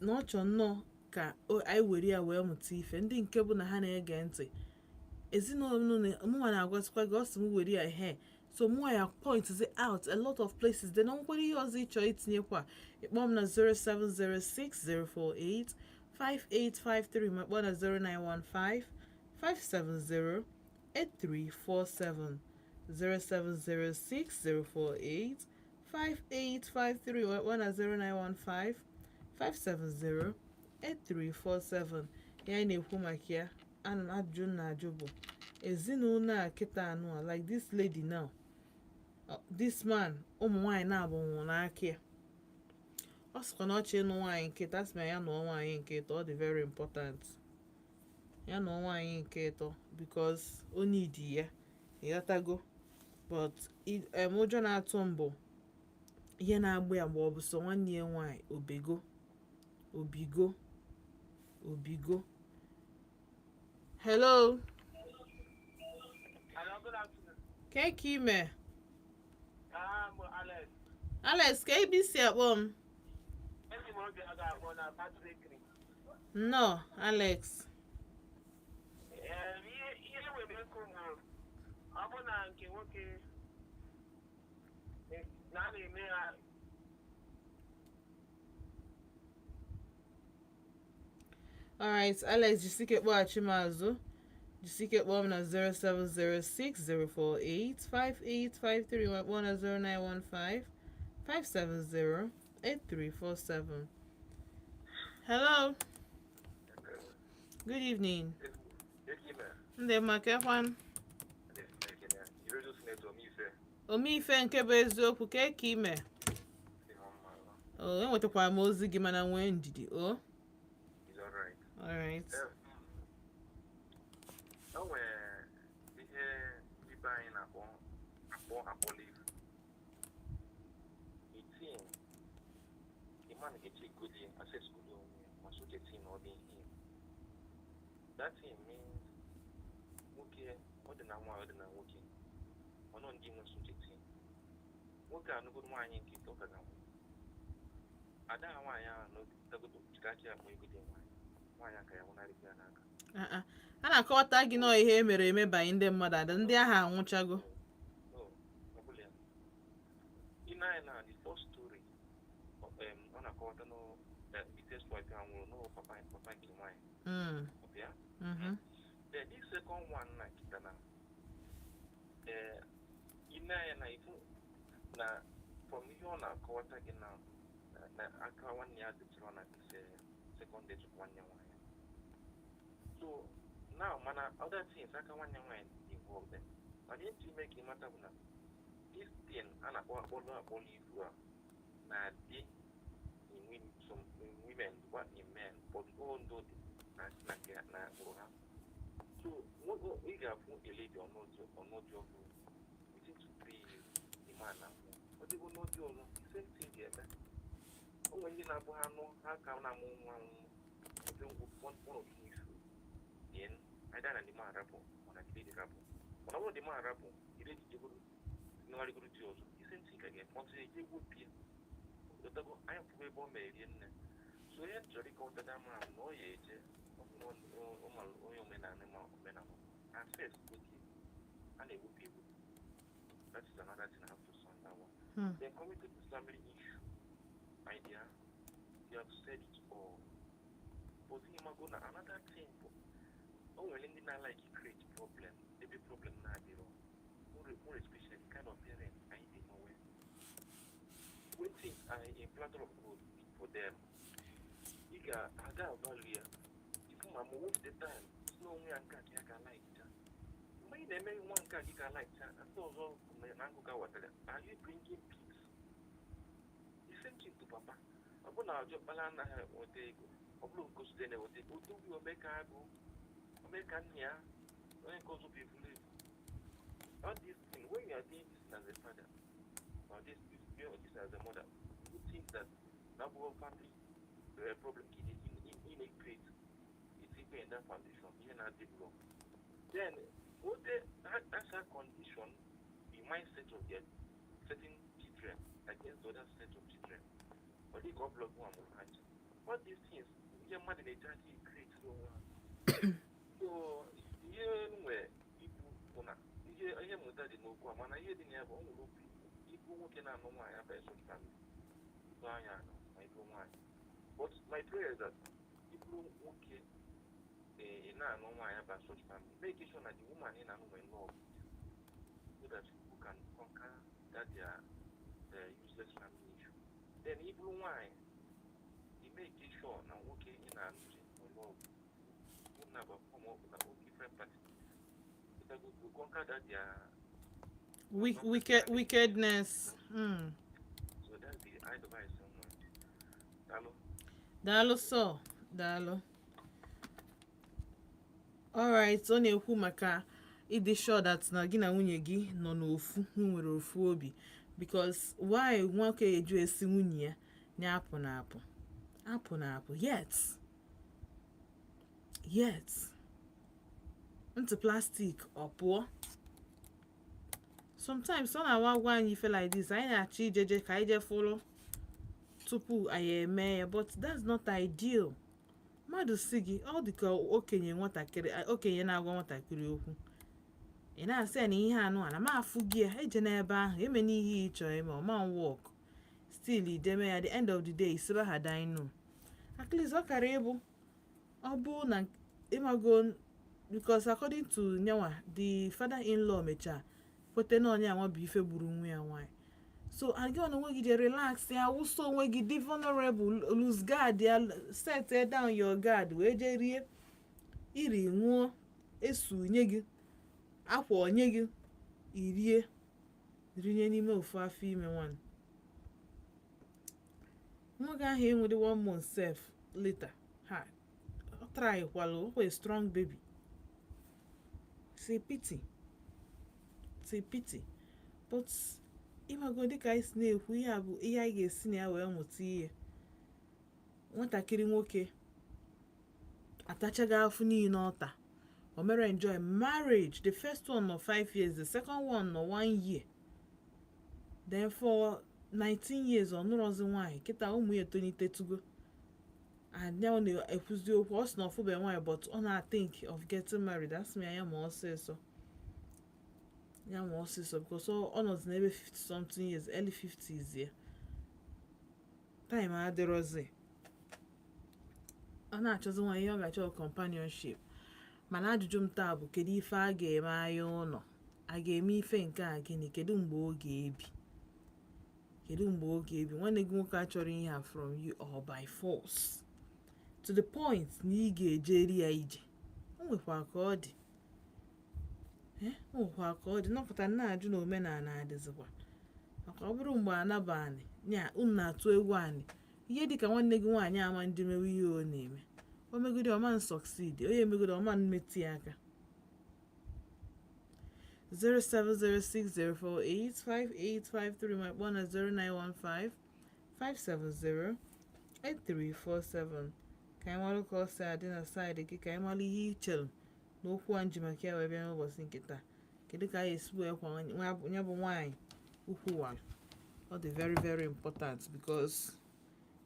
na ọ chọrọ nnọọ ka anyị were ya wee mụta ife. Ndị nke bụ na ha na-ege ntị, ezinụlọ mụnwa na-agwazikwa gị, ọ sị m were ya ihe. So mụnwa ya point out a lot of places. Then onwekwara ihe ọzọ ịchọ itinyekwa, ịkpọ m na 0706048 5853, ma kpọọ na 0915 570 8347, 0706048 5853, ma kpọọ na 0915 570 8347. Ya anyị na-ekwu maka ya, ana m ajụjụ m na-ajụ bụ ezinụlọ a kịta anụ a, like this lady now, this man, ụmụ nwaanyị na-abụ nwụrụ n'aka ya. Ọ sịkwa na ọ chọ ịnụ nwaanyị nke ịtọ. Asị m ya nụọ nwaanyị nke ịtọ, ọ dị very important ya nụọ nwaanyị nke ịtọ because o need ya, ịghọtago? But ụjọ na-atụ m bụ ihe na-agba ya mgbe ọ bụ sọ nwanne ya nwaanyị obego obigo obigo. Hello. Hello, good afternoon. Ke ka ime? I'm Alex. Alex, ka ebe isi akpọ m? Esi m obi aga akpọ na Patrick. Nnọọ, Alex. Ihe nwere ikwu bụ, ọ bụ na nke nwoke na a na-eme ha. Alright, Alex, jisike kpọghachi m azụ. Jisike kpọọ m na 07060485853, ma kpọọ na 09155708347. Hello, good evening. Ndị mma, kekwan? Omeife nke bụ eziokwu, ka ka ime? O enwetakwara m ozi gị, mana nwee ndidi o. Alright. O nwere ihe ibe anyị na-akpọ akpọ akpọla ifu itin. The man ga-echekodi access-godi onwe ya ma soche tin ọ dị ihe. That thing means nwoke ọ dị na nwaanyị, ọ dị na nwoke ọ nọ ndị nwe soche tin. Nwoke anụgodo nwaanyị nke ite, ọ ka ga-anwụ ada ha nwaanyị ahụ n'ogodo jiri aka ya kpọọ egode nwaanyị, nwaanyị aka ya nwụnarịkwa ya n'aka. Ah, ah. A na-akọwata gị nọọ ihe emere eme banye ndị mmadụ ada ndị ahụ anwụchago. No, ọ bụla ya. Ị na-anya na the first story, ọ na-akọwata na the first wife ya nwụrụ n'ụlọ papa papa nke nwaanyị. Ọ bụ ya? Mhm. Then this second one na kita na ị na-anya na ifu na from ihe ọ na-akọwata gị na aka nwanne ya dịtụrụ na this second death of nwanne nwaanyị. So now, mana other things aka nwanne nwaanyị dị involved there. Mana ihe ntị ime ka ị mata bụ na this thing a na-akpọ akpọlọ akpọlọ ifu a na-adị in women, some in women, what in men, but all ndo dị na nke na akpụrụ ha. So nwoke ị ga-afụ a lady ọnọdụ ọnọdụ ọhụrụ within 2-3 years, the man na-anwụ. Ọ dịgo n'ọdị ọzọ, the same thing ga-eme. O nwere ndị na-abụ ha nụ ha ka na-amụ nwa nwụ ọdị one or two issue, then either na the man rapụ or na the lady rapụ. Mana ọ bụrụ the man rapụ, the lady jegoro nụgharịgoro di ọzọ, the same thing ka ga-eme until eje gwopie dotago anyị fụrụ ebe ọ mere rie nne. So ihe m chọrọ ịkọwata ma na ọ ya eje ọ bụ na ọ mara onye omenala ma omenala at first oke a na-egbupụ egbu. That is another thing I have to sound that one. Then coming to this family issue, my dear, you have said it all, but ịmago na another thing bụ o nwere ndị na-like create problem ebe problem na-adịrọ, more especially the kind of parents anyị dị nwe when things are a platter of gold for them. Ị ga-aga value ya ifu ma most the time si na onwe ya nke a ka ya ga like cha. Mgbe ị na-eme nwa nke a gị ga like cha ndị ọzọ na ngụga watara, are you bringing peace? The same thing to papa. Ọ bụ na ọjọkpara anaghị enweta ego, ọ bụrụ nke osote na-enweta ego odogwu omeka agụ omeka nna ya onye nke ọzọ bụ evulu evu. All these things, when you are doing this as a father or this as a mother, you think that na bụ family problem ka ị na-create, it's even in that foundation ihe na-develop. Then what the that's a condition the mindset of their certain children against the other set of children. Ọ dị ka ọ blọg nwa mụrụ ha ncha. All these things ihe mmadụ na-eji aka create onwe ha. So ihe nwere ikwu bụ na ihe mmụta dị n'okwu a, mana ihe dị na ya bụ ọ nwere okwu ikwu ikwu nwoke na-anụ nwaanyị abaghị such family ikwu anya anọ ma ikwu nwaanyị. But my prayer is that ikwu nwoke ị na-anụ nwaanyị aba such family, make sure na the woman ị na-anụ nwere love so that you can conquer that their useless family issue. Then iburu nwaanyị, you make sure na nwoke ị na-anụ ji nwere love, unu abụọ form up na different party so that we conquer that their Wickedness. So that's the advice. Daalụ. Daalụ sọ, daalụ. Alright, ọ na-ekwu maka ịdị sure that na gị na nwunye gị nọ n'ofu, nwere ofu obi, because why nwoke eju esi nwunye ya na apụ na apụ, apụ na apụ, yet ntị plastic ọ pụọ. Sometimes ọ na-awa agwa anyị ife like this, anyị na-achọ ijeje ka anyị jee fụlụ tupu anyị eme ya, but that's not ideal. Mmadụ si gị, ọ dị ka okenye nwatakịrị, okenye na-agwa nwatakịrị okwu, ị na-asị ya na ihe anụ a na m afụ gị ya eje n'ebe ahụ eme n'ihe ị chọrọ ime, ọma work, still ideme ya. The end of the day, isiba ha dino. At least ọ kara ịbụ ọ bụ na ịmago, because according to nyanwa, the father in law mechaa kwete na onye anwa bụ ife gburu nwa ya nwaanyị. So and gị onwe gị je relax ya, wụsa onwe gị, dị vulnerable, lose guard ya, set down your guard, wee jee rie iri, ṅụọ, esu nye gị akwa, onye gị irie rinye n'ime ofu afọ ime nwanne nwoke ahụ enwere one month sef later ha ọ trykwala okwe strong baby. It's a pity, it's a pity, but ịmago, dịka anyị si na-ekwu, ihe a bụ ihe anyị ga-esi na ya wee mụta ihe. Nwatakịrị nwoke atachaghị afụ niile ọta, o mere enjoy marriage. The first one nọ 5 years, the second one nọ 1 year, then for 19 years ọ nụrọzi nwaanyị. Kịta ụmụ ya etolitetugo and now na-ekwuzi okwu, ọ sị na ọfụbe nwaanyị, but ọ na-think of getting married. Asị m ya, ya ma ọsịsọ, ya ma ọsịsọ, because ọ nọzi n'ebe 50 something years, early 50s ya, time adịrọzi. Ọ na-achọzi nwaanyị, ihe ọ ga-achọ companionship. Mana ajụjụ m taa bụ, kedu ife a ga-eme anya ụlọ a ga-eme ife nke a? Gịnị? Kedu mgbe ọ ga-ebi? Kedu mgbe ọ ga-ebi? Nwanne gị nwoke achọrọ ihe a from you or by force, to the point na ị ga-ejeri ya ije. O nwekwa ka ọ dị, o nwekwa ka ọ dị nọpụta na-ajụ na omenala adịzikwa, maka ọ bụrụ mgbe anaba anị nya unu na-atụ egwu anị, ihe dịka nwanne gị nwaanyị ama ndị mewe ihe ọ na-eme, o megide ọma succeed, onye emegide ọma mmetụ ya aka. 07060485853, ma kpọọ na 0915 570 8347, ka anyị malụ ka ọ si adị na side gị, ka anyị malụ ihe i chere n'okwu a nji maka ya wee bịa n'ụbọchị nke taa. Kedu ka anyị esi wee kwa ya bụ nwaanyị ukwu wara? Ọ dị very very important, because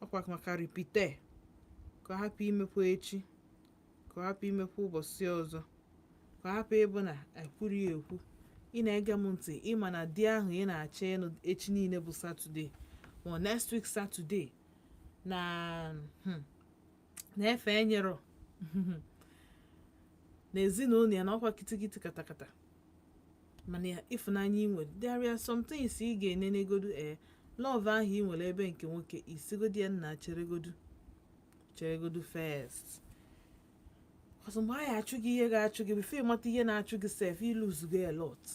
ọkwa maka repeat, ka ọ hapụ imekwa echi, ka ọ hapụ imekwa ụbọchị ọzọ, ka ọ hapụ ịbụ na ekwuru ya ekwu. Ị na-ege m ntị, ịma na di ahụ ị na-achọ ịnụ echi niile bụ Saturday, ma next week Saturday na na-efe enyero na ezinụlọ ya na ọkwa kitikiti katakata. Mana ịfụnanya ị nwere, there are some things ị ga-enenegodu. Ee, love ahụ ị nwere ebe nke nwoke isigodi ya, nna, cheregodu, cheregodu first, ọsọ mgbe anyị achụ gị, ihe ga-achụ gị before ịmata ihe na-achụ gị sef, iluzugo a lot,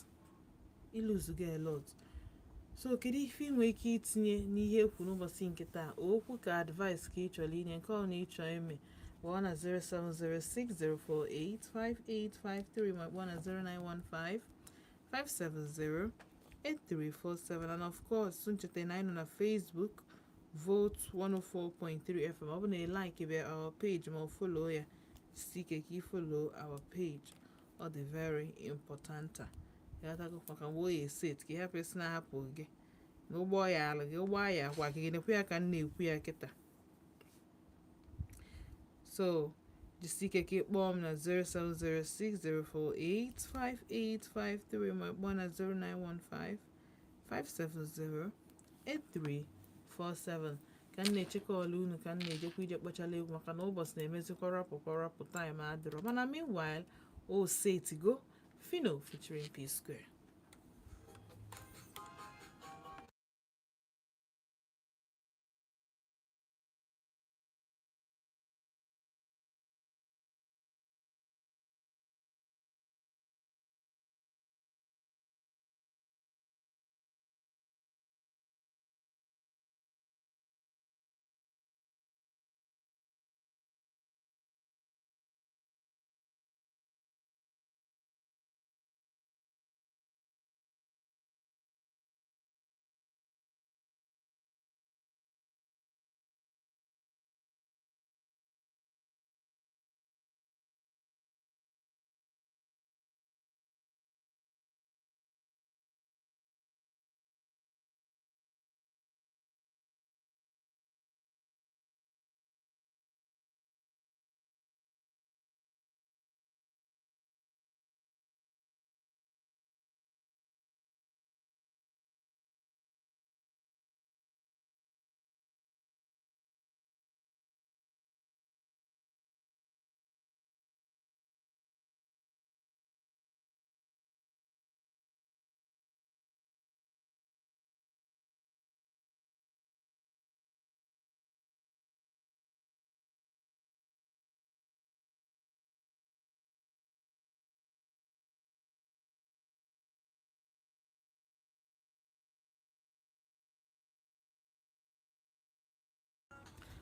iluzugo a lot. So kedu ife ị nwere ike itinye n'ihe ekwu n'ụbọchị nke taa? Okwu ka advice ka ị chọrọ inye, nke ọ na ịchọ ime, kpọọ na 07060485853, ma kpọọ na 0915 570 8347. And of course, ncheta na anyị nọ na Facebook, Volt 104.3 FM. Ọ bụ na ị like bịa our page ma ọ follow ya, si ike ka ị follow our page, ọ dị very important. Ịghọtago? Maka mgbe o ya eset ka ị hapụ isi na-ahapụ gị na ụgbọ ya alụ gị, ụgbọ ya akwa gị, nekwe ya ka m na-ekwu ya kịta. So jisi ike ka ị kpọọ m na 07060485853, ma kpọọ na 0915 570 8347, ka m na-echekwa ọla unu, ka m na-ejekwa ije kpọchala egwu, maka na ụbọchị na-emezikwa rapụ kwa rapụ, time adịrọ. Mana meanwhile, o setigo Fino featuring P Square.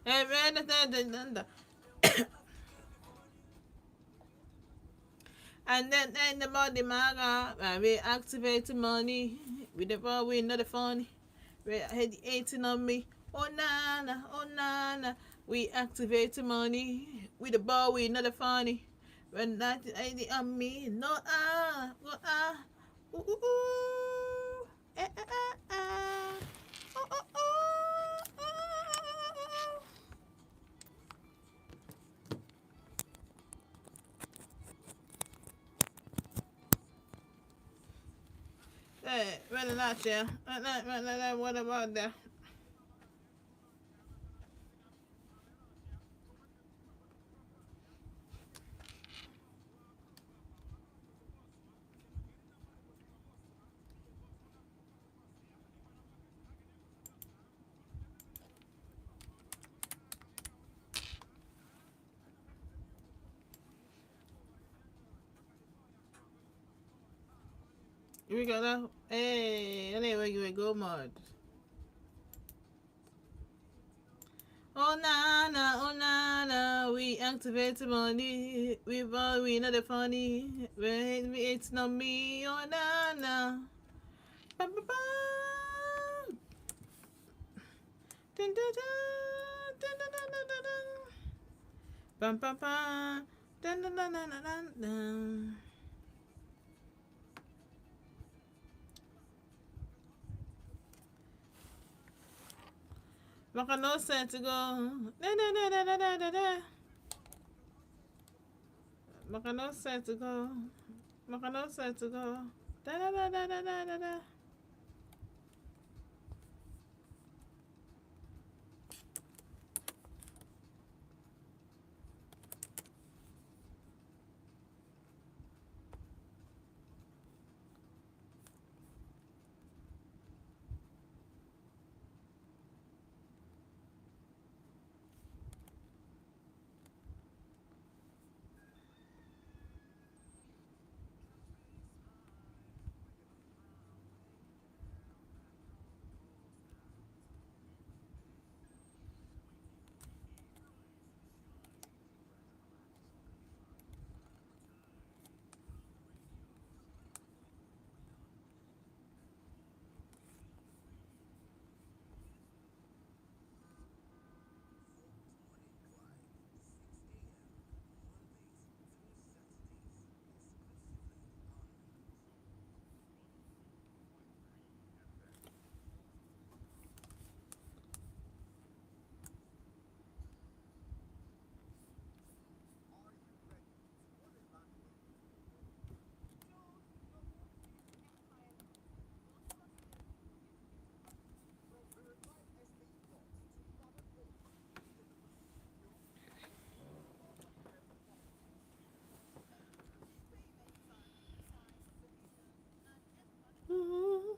And then and the body maga, we activate money. We the boy, we not the funny. We had 18 on me. Oh nana, oh nana. We activate money. We the boy, we not the funny. When 1980 on me, no ah, no ah, ooh ooh ooh, eh eh eh eh, oh oh oh, oh. Hey, really not yeah. What about that? We got that. Hey, anyway, we go mad. Oh nana, we activate money. We buy, we not the funny. We it's not me. Oh nana, ba ba ba. Dun dun dun dun dun dun dun dun dun. Bam bam bam. Dun dun dun dun dun dun. Maka na o setigo. Da da da da da da da da. Maka na o setigo. Maka na o setigo. Da da da da da da da da. Ooh,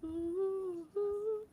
ooh, ooh.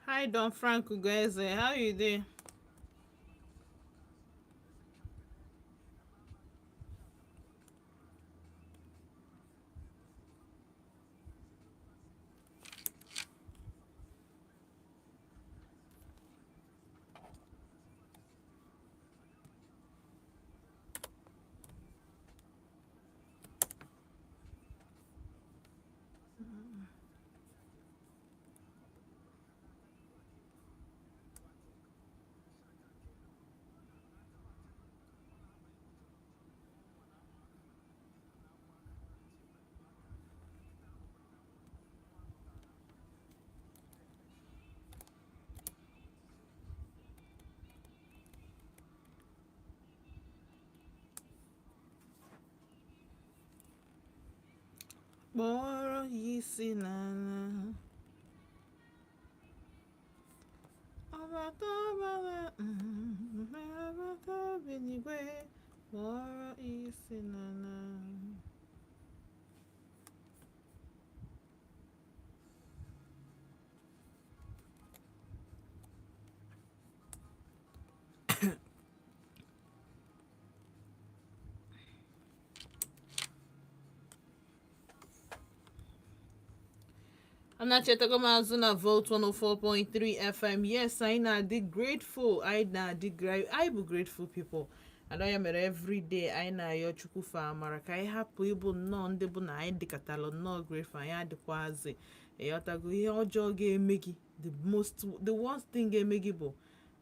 Hi, Don Frank Ugoeze. How you doing? Kpọrọ ya isi n'ala. Ọbata ọbara ọbata obi n'igwe, kpọrọ isi n'ala. Anachetago m azụ na Volt 104.3 FM. Yes, anyị na-adị grateful. Anyị na-adị anyị bụ grateful people. Ada ya mere everyday anyị na-ayọ Chukwu fa amara ka anyị hapụ ịbụ nnọọ ndị bụ na anyị dịkatalụ nnọọ grateful, anyị adịkwazị. Ịghọtago ihe ọjọọ ga-eme gị, the worst thing ga-eme gị bụ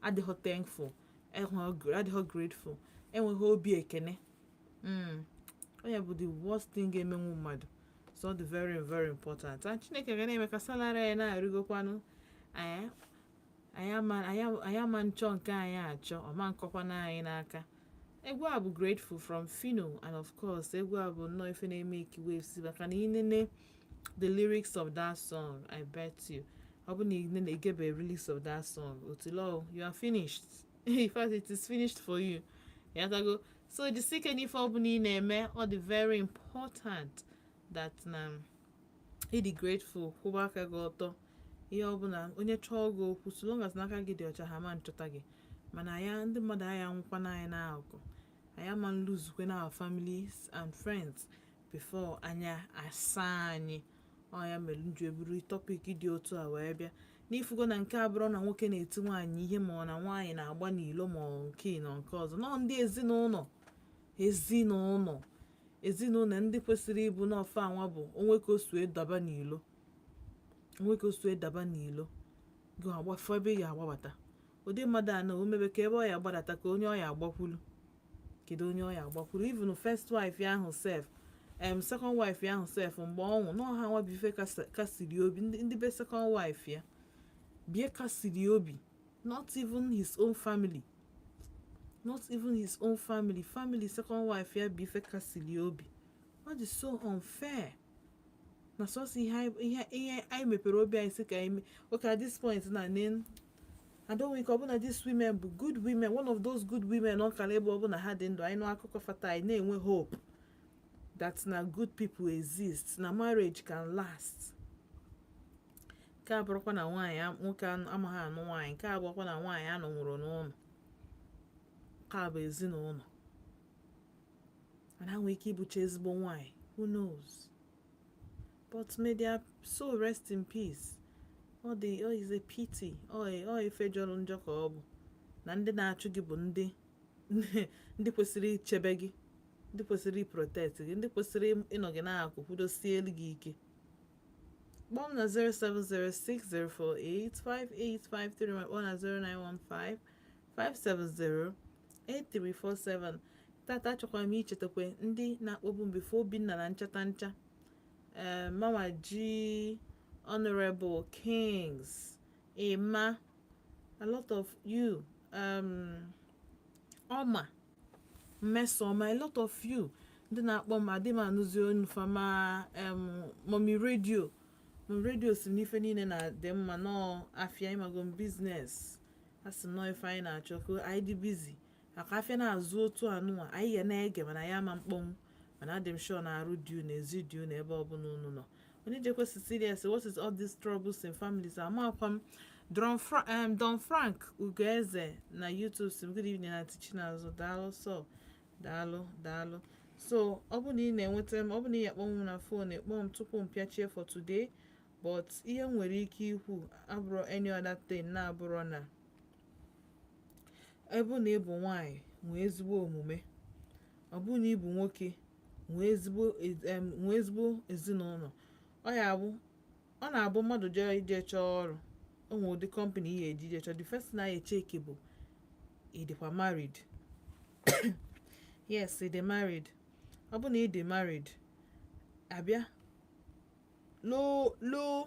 adịghọ thankful, adịghọ grateful, enweghị obi ekene. Ọ ya bụ the worst thing ga-emenwu mmadụ. So ọ dị very very important. And Chineke ga na-eme ka salary anyị na-arịgokwanụ. Anyị ama nchọ nke anyị achọ, ọma nkọkwana anyị n'aka. Egwu a bụ Grateful from Fino, and of course egwu a bụ nnọọ ife na-eme waves, maka na inene the lyrics of that song, I bet you ọ bụ na inene igebe lyrics of that song otilo, you are finished. In fact, it is finished for you. Yatago. So jisike n'ife ọbụla ị na-eme. Ọ dị very important that na ịdị grateful, kwụba aka gị ọtọ. Ihe ọbụla onye chọọ gị okwu, so long as n'aka gị dị ọcha, ha ma nchọta gị. Mana ya ndị mmadụ anyị anwụkwana anyị n'akụkụ anyị, ama nluzukwe na our families and friends before anya asa anyị. Ọ ya mere m ji eburu topic dị otu a wee bịa n'ifugo na nke abụrụ na nwoke na-eti nwaanyị ihe, ma ọ na nwaanyị na-agba n'ilo, ma ọ nke na nke ọzọ nọ. Ndị ezinụlọ, ndị kwesịrị ịbụ n'ofe anwa bụ onwe ka o si daba n'ilo, onwe ka o si daba n'ilo gị agbafọ ebe ị ga-agbabata. Ụdị mmadụ a na omebe ka ebe ọ ya agbadata, ka onye ọ ya agbakwulu, kedu onye ọ ya agbakwulu? Even first wife ya ahụ sef, second wife ya ahụ sef, mgbe ọ nwụ n'ọha nwa bụ ife kasiri obi ndị be second wife ya bie kasiri obi. Not even his own family, not even his own family, family second wife ya bụ ife kasiri obi. Ọ dị so unfair na sọsọ ihe anyị mepere obi anyị sị ka anyị mee. Okay, at this point na nen I don't think ọbụna these women bụ good women, one of those good women ọ kara ebe ọbụna ha dị ndụ. Anyị nụ akụkọ fata, anyị na-enwe hope that na good people exist, na marriage can last. Nke a bụrụkwa na nwaanyị nwoke amaghị anụ nwaanyị. Nke a bụrụkwa na nwaanyị anọnwụrụ n'ụlọ. Nke a bụ ezinụlọ, mana ha nwere ike ịbụcha ezigbo nwaanyị, who knows? But may their soul rest in peace. Ọ dị, ọ is a pity. Ọ ife jọrọ njọ ka ọ bụ na ndị na-achụ gị bụ ndị kwesịrị ichebe gị, ndị kwesịrị iprotect gị, ndị kwesịrị ịnọ gị n'akụ kwudosie elu gị ike. Kpọọ m na 07060485853, ma kpọọ na 09155708347. Tata achọkwara m ichetakwa ndị na-akpọbu m before, Obinna na nchata ncha, Mama G, Honorable Kings, Emma, a lot of you. Ọma Mmesoma, a lot of you ndị na-akpọ m, adị m anụzi onu fama. Mommy Radio, Mommy Radio si m n'ife niile na-adị mma nọọ afịa. Ịmago m business, a sị m nọọ ife anyị na-achọ ka anyị dị busy maka afịa na-azụ otu anụnwa anyị ga na-ege, mana ya ama mkpọnwụ. Mana adị m sure na arụ dị unu, ezi dị unu ebe ọbụla unu nọ. Onye jekwe Cecilia sị, "What is all these troubles in families?" Amakwa m. Don Frank Ugoeze na YouTube sị m, "Good evening, Aunty Chinazụ." Daalụ so, daalụ, daalụ. So ọ bụ na ị na-enweta m, ọ bụ na ị akpọ m na phone, ekpọ m tupu m pịachie for today. But ihe m nwere ike ikwu abụrụ any other thing na-abụrụ na ebe na ịbụ nwanyị, nwee ezigbo omume. Ọ bụrụ na ịbụ nwoke, nwee ezigbo ezinụlọ. Ọ ya abụ, ọ na-abụ mmadụ jee ije chọọ ọrụ, o nwere ụdị company ị ga-eji ije chọọ, the first thing a echeck bụ, ị dịkwa married? Yes, ị dị married. Ọ bụ na ị dị married, abịa low low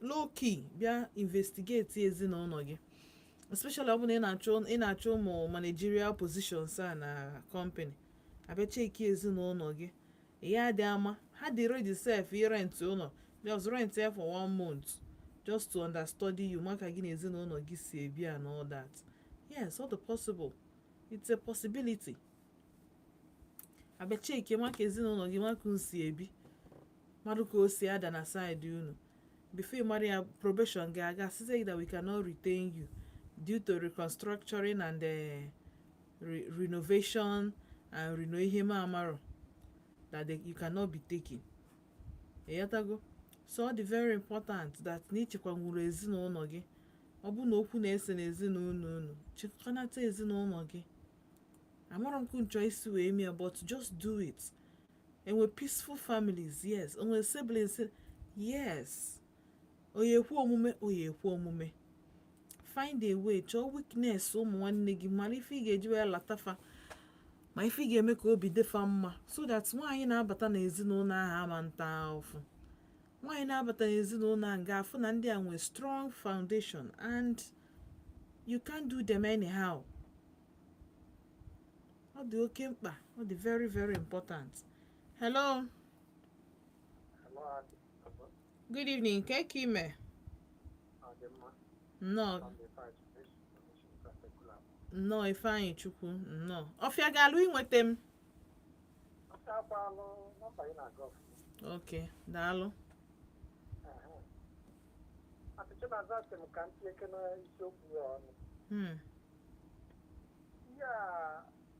low key bịa investigate ezinụlọ gị, especially ọ bụ na ị na-achọ ụmụ managerial positions a na company. Abịa check ezinụlọ gị. Ya dị ama ha dị ready sef rent ụlọ, just rent ya for one month just to understudy you, maka gị na ezinụlọ gị si ebi and all that. Yes, all the possible, it's a possibility. Abịa check maka ezinụlọ gị, maka unu si ebi, mmadụ ka o si ada na side unu. Before you marry ya, probation ga-aga, sị that we cannot retain you due to reconstructuring and renovation and reno ihe ma amarụ that you cannot be taken. Ịghọtago? So ọ dị very important that na ịchekwanwuru ezinụlọ gị. Ọ bụ na okwu na-ese n'ezinụlọ unu, chịkọnata ezinụlọ gị. Amarọ m ka nchọ isi wee mie, but just do it. Enwe peaceful families, yes. Enwe siblings, yes. Oye ekwe omume, oye ekwe omume. Find a way, chọọ weakness ụmụ nwanne gị, mara ife ị ga-eji wee latafa, ma ife ị ga-eme ka obi dịfa mma, so that nwaanyị na-abata n'ezinụlọ ahụ ama nta ụfụ. Nwaanyị na-abata n'ezinụlọ ahụ ga-afụ na ndị a nwee strong foundation and you can't do them anyhow. Ọ dị oke mkpa, ọ dị very very important. Hello. Hello. Good evening. Ke ka ime? Nnọọ. Nnọọ, Ifeanyị Chukwu, nnọọ. Ọfịa ga-alụ inweta m. Akwalụ nọmba ị na-aga ọfụma. Ok, daalụ. Atụtụ na-aza, asị m ka m tinye n'isiokwu ya ọnụ.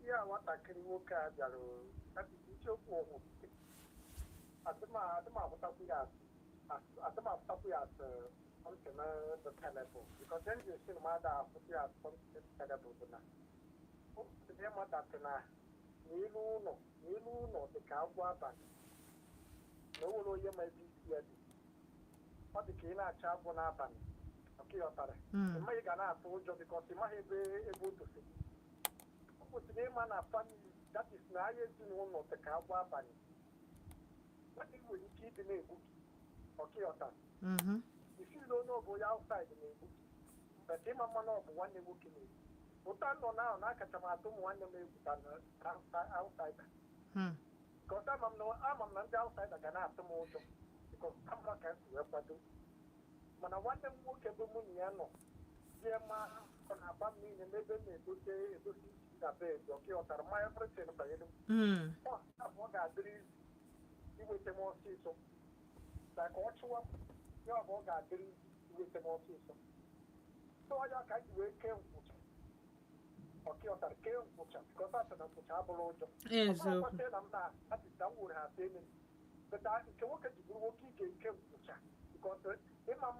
Ihe a nwatakịrị nwoke a bịara isiokwu ọgwụ, adịm ahụtakwu ya as something dị terrible, because then you see mmadụ ahụta ya as something terrible bụ na o kwesịrị ịmadatị na n'elu ụlọ dị ka agwọ abalị, na o nwere onye ma ebe isi ya dị. Ọ dị ka ị na-achọ agwọ n'abalị, ọka ịghọtara? Ị maghị, ga na-atụ ụjọ because ị maghị ebe o tosiri. O kwesịrị ịma na family, that is na ahịa ezinụlọ, dị ka agwọ abalị. Nwadị nwere ike ịdị na-egbu gị, ọka ịghọtara? Isi na onye ọ bụ onye outside na-egbu gị, but ịma mma na ọ bụ nwanne nwoke na-egbu. Ụta nọ na ahụ na-akacha m atụ ụmụ nwanne m egwu ka na outsider, because ama m na ndị outsider ga na-atụ m ụjọ, because amara ka m si wee kwado. Mana nwanne m nwoke bụ mụ na ya nọ die, ma ọ na-agba m niile n'ebe m na-edote edote isi na bed, ọka ịghọtara? Ma everything banyere m, ọ abụọ ga-adịrị izu iweta m ọsịsọ na ka ọ chụwa m ya ọ bụ ọ ga-adịrị izu iweta m ọsịsọ. So ya ka anyị wee kee nkwụcha, ọka ịghọtara? Kee nkwụcha, because asị na nkwụcha abụrụ ụjọ. Eziokwu. Ọ na m na atịta m were ha asa eme m beta nke nwoke ji bụrụ nwoke, ị ga-eke nkwụcha because ịma m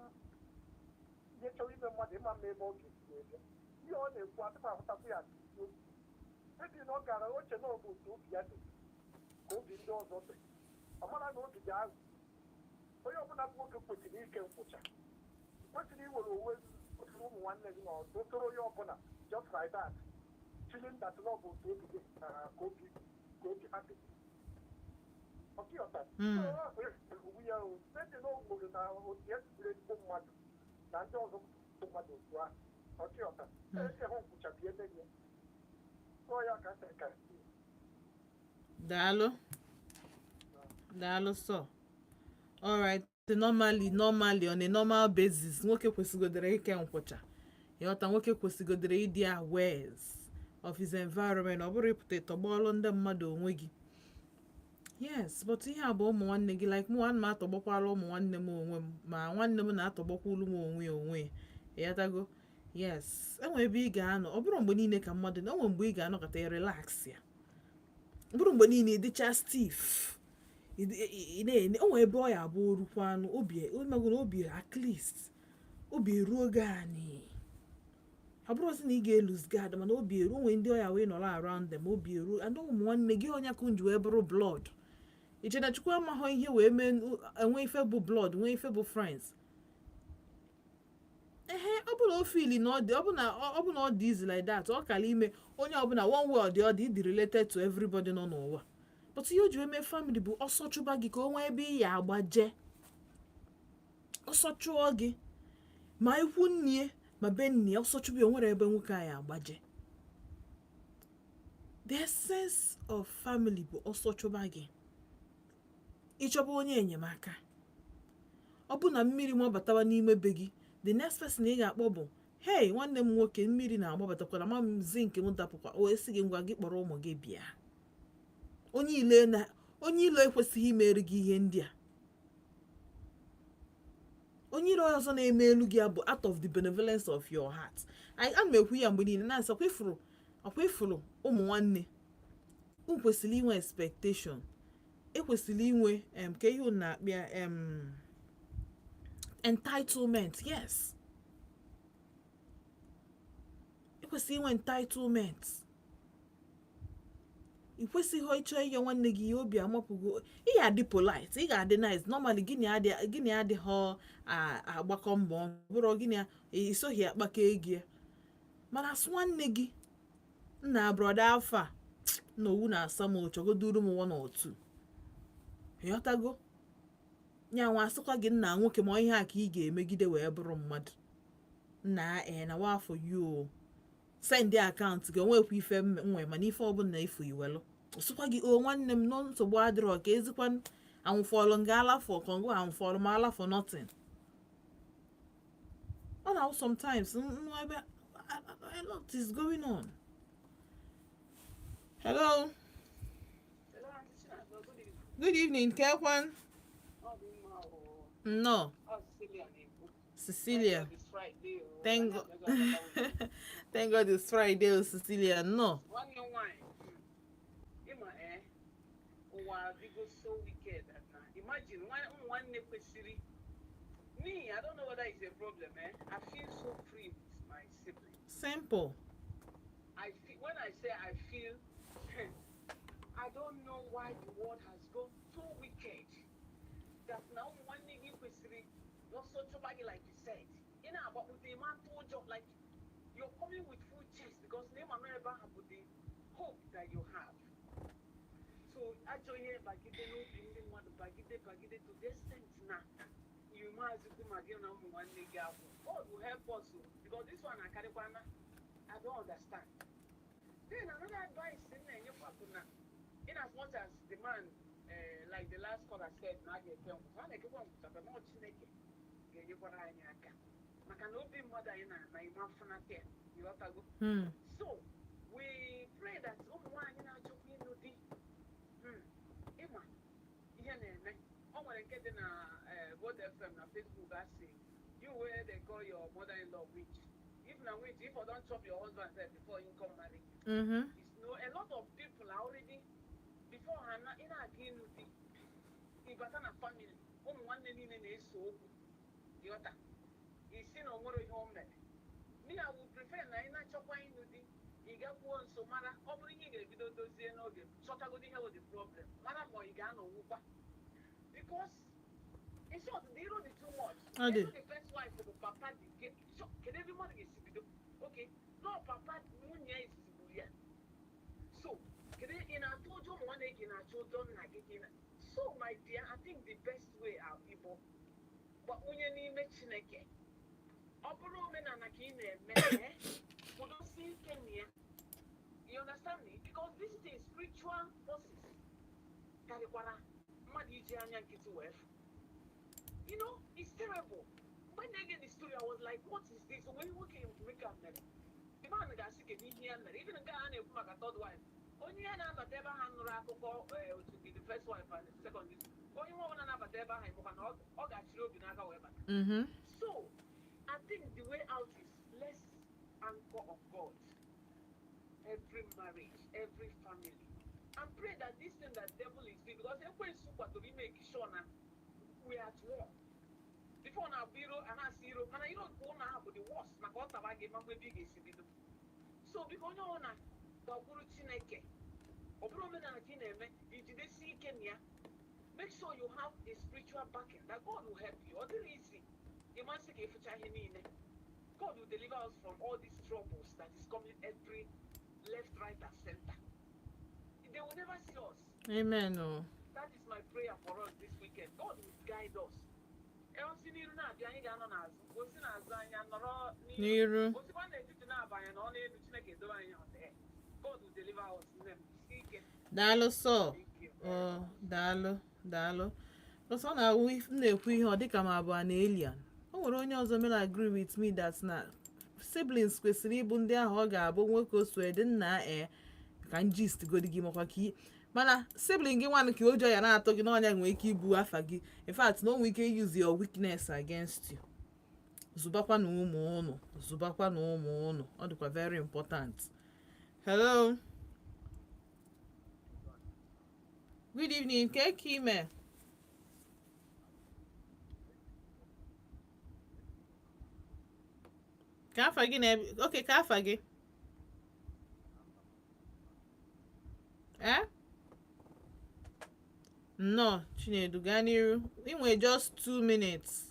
ihe chọrọ ime mmadụ, ịma m ebe ọ ga-esi wee bịa. Ihe ọ na-ekwu, atụpụ ahụtakwu ya isiokwu ebi na ọ gara oche na ọ bụ otu obi ya dị ka obi ndị ọzọ dị. Ọ mara na obi dị azụ. Onye ọbụla bụ nwoke kwesịrị ike nkwụcha, kwesịrị iwere onwe oturu ụmụ nwanne gị na ọtụtụrụ onye ọbụla just like that, feeling that na ọ bụ otu obi dị ka obi ha dị, ọkịọta owu ya o ede na o nwere na otu ya sibiri ezigbo mmadụ na ndị ọzọ bụ mmadụ otu ahụ, ọkịọta? Ịhụ nkwụcha bụ ebe ya. Ọ ya ka ntị ka. Daalụ, daalụ. So alright, normally, on a normal basis, nwoke kwesịgodere ike nkwụcha, ịghọta? Nwoke kwesịgodere ịdị aware of his environment. Ọ bụrụ ịpụta ịtọgbọọlụ ndị mmadụ onwe gị, yes, but ihe a bụ ụmụ nwanne gị. Like mụ, ana m atọgbọkwara ụmụ nwanne m onwe m, ma nwanne m na-atọgbọkwuru m onwe ya onwe ya, ịghọtago? Yes, enwe ebe ị ga-anọ. Ọ bụrụ mgbe niile ka mmadụ, enwe mgbe ị ga-anọkọta relax ya. Ọ bụrụ mgbe niile ị dịcha stiff, ị na-ene o nwee ebe ọ ya abụ orukwa anụ obi omegoro obi, at least obi eruo gị anị. Ọ bụrụzi na ị ga-elose guard, mana obi eruo onwe ndị ọya wee nọrọ around them, obi eruo. And ụmụ nwanne gị, onye ka nji wee bụrụ blood, iche na Chukwu amaghọ ihe wee mee enwe ife bụ blood, nwee ife bụ friends. Ehe, ọ bụrụ ofili na ọ dị, ọ bụ na ọ dị easy like that, ọ kara ime onye ọbụla one way or the other ịdị related to everybody nọ n'ụwa. But ihe o ji wee mee family bụ ọsọ chụba gị ka o nwee ebe ị ya agbaje ọsọ chụọ gị, ma ikwu nnie ma be nnie, ọsọ chụba ya, o nwere ebe nwoke a ya agbaje. The essence of family bụ ọsọ chụba gị, ịchọba onye enyemaka. Ọ bụ na mmiri mabatawa n'ime be gị, the next person ị ga-akpọ bụ, "Hey, nwanne m nwoke, mmiri na-agbabatakwara ma m zinc m dapụkwa." O esi gị ngwa, gị kpọrọ ụmụ gị bịa. Onye ile na onye ilo ekwesịghị imeri gị ihe ndị a. Onye iro ọzọ na-eme elu gị bụ out of the benevolence of your heart. Ana m ekwu ya mgbe niile na-asị, ọkwa ifuru ụmụ nwanne unu kwesịrị inwe expectation, ekwesịrị inwe ka ihe unu na-akpịa entitlement. Yes, ekwesịrị inwe entitlement. Ị kwesịghị ịchọ inye nwanne gị ihe, obi amapụgo. Ị ga-adị polite, ị ga-adị nice. Normally, gịnị adịghọ agbakọ mbọ, ọ bụrụ gịnị isoghị akpakọ ego ya, mana asụ nwanne gị, "Nna, brother, afa na owu na-asa m, chọgoduru m one or two," ịghọtago? Nya nwa asịkwa gị, "Nna nwoke, ma ihe a ka ị ga-emegide wee bụrụ mmadụ, nna." Ee, na wafọ you send account gị, onwekwa ife nwe, mana ife ọbụla ifu iwelu. Ọsịkwa gị, "O nwanne m nọ, nsogbu adịrọ." Ka ezikwa anwụfọlụ nga alafọ kọngụ, anwụfọlụ ma alafọ nothing. Ọ na sometimes nụ ebe a lot is going on. Hello, good evening. Kekwan? Nnọọ, Cecilia. Thank God, thank God it's Friday o. Cecilia, nnọọ. Nwanne m nwaanyị, ịma ee, ụwa adịgo so wicked that na imagine ụmụ nwanne kwesịrị. Me, I don't know whether it's a problem, eh? I feel so free with my siblings. Simple. I feel, when I say I feel, I don't know why the world has gone so wicked that na ụmụ nwanne gị kwesịrị n'ọsọ chọba gị, like you said, ị na-agbakpute ịma ntụ ụjọ, like you're coming with full chest, because na ịma nọ ebe ahụ bụ the hope that you have. So ajọ ihe bagide n'obi ndị mmadụ, bagide bagide to the extent na you maazịkwu ma gị na ụmụ nwanne gị akwụ. God will help us o, because this one akarịkwana. I don't understand. Then another advice m na-enyekwa bụ na in as much as the man, like the last caller said, na a ga-eke nkwụcha, a na-ekekwa nkwụcha, but na Chineke ga-enyekwara anyị aka, maka na obi mmadụ anyị na-ana ime afụnata ya, ịghọtago? So we pray that ụmụ nwaanyị na-achọkwa ịnụ di, ịma ihe na-eme, o nwere nke dị na Vote FM na Facebook, a sị you wey dey call your mother-in-law witch, if na witch, if I don chop your husband sef before him come marry you. It's no, a lot of people are already before ha na ị na-aga ịnụ di, ịbata na family, ụmụ nwanne niile na-eso okwu, ịghọta? Isi na o nwere ihe o mere. Me, I would prefer na ị na-achọkwa ịnụ di, ị gakwuo nso mara. Ọ bụrụ ihe ị ga-ebido dozie n'oge, chọtagodo ihe bụ the problem, mara ma ị ga-anọwukwa, because in short, the iro dị too much. Ọ dị. Ego the first wife bụ papa the kedu ebe mmadụ ga-esi bido? Okay, no, papa nwunye ya izizi gburu ya, so kedu ị na-atụ ụjọ ụmụ nwanne gị, na-achọ ụjọ nna gị ka ị na. So my dear, I think the best way out bụ gbakwunye n'ime Chineke. Ọ bụrụ omenala ka ị na-eme, kwudosie ike na ya. You understand? Understand me? Because this thing, spiritual forces karịkwara mmadụ iji anya nkịtị wee fụ. You know, it's terrible. When they get the story, I was like, what is this? Onwe nwoke nwoke a mere. The man ga-asị kedu ihe ya mere. Even nke a na-ekwu maka third wife. Onye ya na-abata ebe ahụ nụrụ akụkọ otu gị, the first wife and the second, onye nwa ọbụla na-abata ebe ahụ ịbụkwa na ọ ga-achịrị obi n'aka wee bata. So, I think the way out is, let's anchor on God. Every marriage, every family. And pray that this thing that devil is doing, because ekwensu kwadoro ime sure na we are at war. Before na abụ iro a na-asị iro, mana iro nke ụlọ ahụ bụ the worst, maka ọ taba gị makwa ebe ị ga-esi bido. So biko, onye ọbụla gbakwuru Chineke. Ọ bụrụ omenala ka ị na-eme, ijidesi ike na ya. Make sure you have a spiritual backing that God will help you. Ọ dịrị easy. Ịmasị ka ịfụcha ihe niile. God will deliver us from all these troubles that is coming every left, right, and center. They will never see us. Amen o. That is my prayer for us this weekend. God will guide us. Osi n'iru na-abịa, anyị ga-anọ n'azụ. Osi n'azụ, anya nọrọ n'iru. N'iru. Osikwa n'etiti na-abanye na ọ n'elu, Chineke edobe anyị on there. God will deliver us. Nne m, sie ike. Daalụ sọ. Thank you. Ọ daalụ, daalụ. Because ọ na-awụ m na-ekwu ihe ọ dịka ma abụ an alien. O nwere onye ọzọ mere agree with me that na siblings kwesịrị ịbụ ndị ahụ ọ ga-abụ nwoke osu ede nna e ka njist godi gị makwa ka i mana sibling gị nwanụ ka ụjọ ya na-atụ gị n'ọnya nwee ike ibu afa gị. In fact, na o nwee ike use your weakness against you. Zụbakwa na ụmụ ụnụ, zụbakwa na ụmụ ụnụ, ọ dịkwa very important. Hello, good evening. Ke ka ime? Ka afa gị na oke ka afa gị? Eh, nnọọ Chinedu, gaa n'iru, ị nwere just 2 minutes.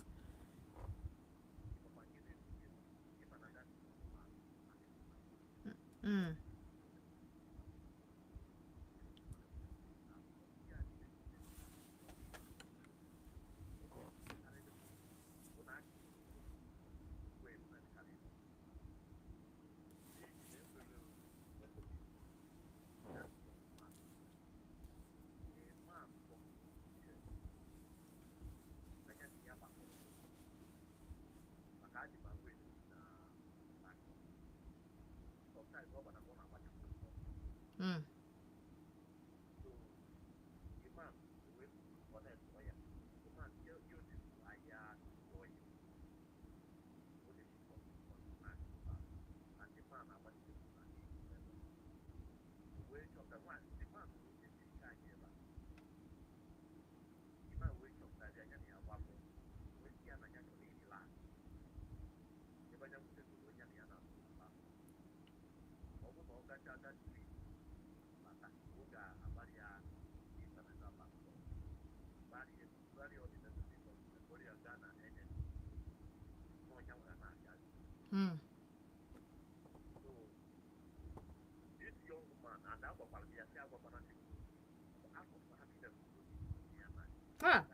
Ha.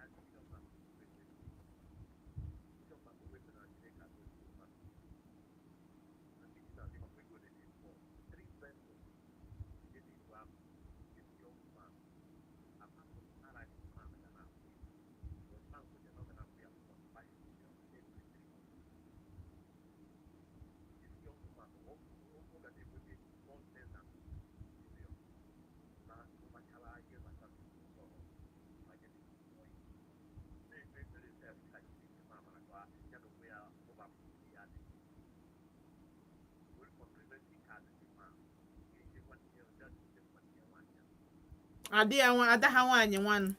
Ada ya nwa, ada ha nwaanyị nwanụ.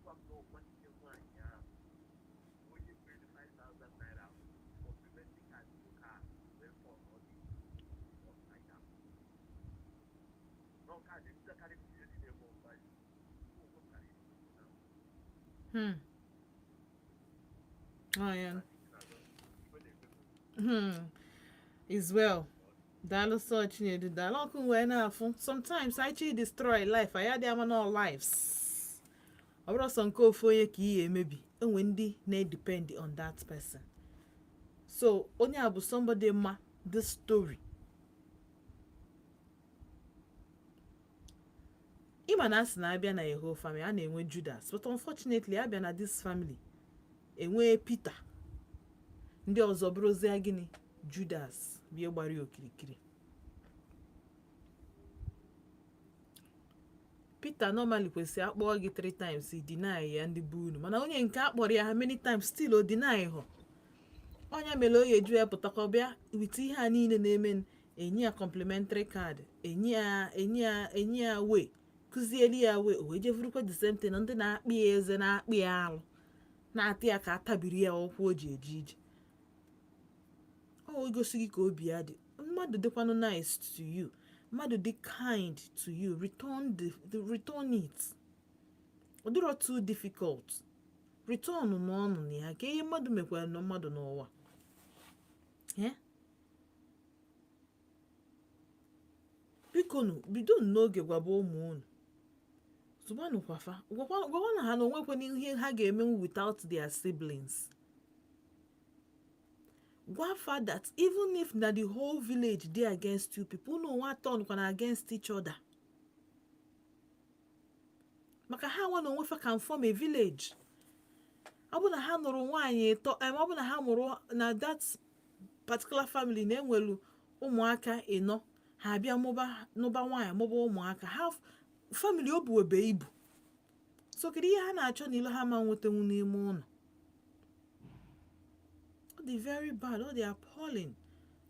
Na-agwa m na nwanne nwaanyị ahụ onye nwere 5,000 naira complimentary card nwoke ahụ wee fọrọ ọ dị upside down. Na nke a na-ebutekarị m ihe niile bụ mba ụgwọ karịrị na Oh, yeah. Is well. Daalụ sọ, Chinedu. Daalụ. Ọkụ wee na-afụ. Sometimes I actually destroy life. Anyị adịghị ama na all lives. Ọ bụrụ sọ nke ofu onye ka ihe emebi, enwe ndị na-edepend on that person. So onye a bụ somebody ma this story. Ịma na asị na-abịa na a whole family, a na-enwe Judas, but unfortunately abịa na this family, enwee Peter. Ndị ọzọ bụrụzie gịnị? Judas bie gbara ya okirikiri. Peter normally kwesịrị akpọọ gị three times, i deny ya ndị bụ unu, mana onye nke a kpọrọ ya ha many times, still o deny họ. Onye mere o eju ya pụtakwa bịa with ihe a niile na-eme, enye ya complimentary card, enye ya wee kụzieli ya wee o wee jevurukwa the same thing. Ndị na-akpị ya eze, na-akpị ya alụ, na-atị ya ka atabiri ya ụkwụ o ji eje ije. Ọ gosi gị ka obi ya dị. Mmadụ dịkwanụ nice to you, mmadụ dị kind to you, return the return it. Ọ dịrọ too difficult. Return n'ọnụ na ya ka ihe mmadụ mekwara na mmadụ n'ụwa. Eh? Bikonu, bido n'oge gwaba ụmụ unu, zụbanụ kwafa, gwakwanụ ha na onwekwana ihe ha ga-emenwu without their siblings. Gwa fa that even if na the whole village dey against you people, unu onwe turn kwana against each other, maka ha nwa na onwe fa can form a village. Ọ bụ na ha nụrụ nwaanyị ịtọ, ọ bụ na ha mụrụ na that particular family na-enwelu ụmụaka ịnọ, ha abịa mụba, nụba nwaanyị, mụba ụmụaka ha, family o buwebe ibu. So kedu ihe ha na-achọ n'ilo ha ma nwetanwu n'ime ụlọ? Ọ dị very bad, ọ dị appalling,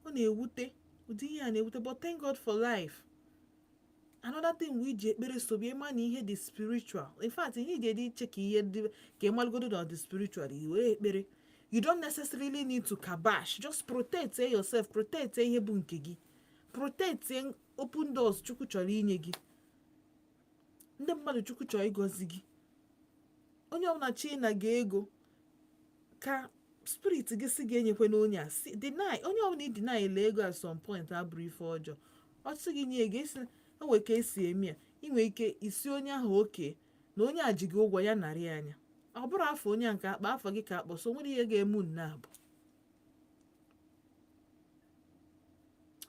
ọ na-ewute. Ụdị ihe a na-ewute, but thank God for life. Another thing bụ iji ekpere sobi. Ịma na ihe dị spiritual. In fact, ihe iji edi iche ka ihe dị ka ịmalụgodo na ọ dị spiritual, i were ekpere. You don't necessarily need to kabash. Just protect yourself, protect ihe bụ nke gị, protect open doors Chukwu chọrọ inye gị, ndị mmadụ Chukwu chọrọ ịgọzi gị. Onye ọbụla chi na gị ego ka spirit gị si ga-enyekwe na onye a si deny. Onye ọbụla i deny ele ego at some point abụrụ ife ọjọọ. Ọ sị gị nye ego, esi enwe ka esi eme ya. Ị nwere ike isi onye ahụ oke na onye a ji gị ụgwọ ya narị anya. Ọ bụrụ afọ onye a nke akpa afọ gị ka akpọ, so nwere ihe ga-eme unu abụ.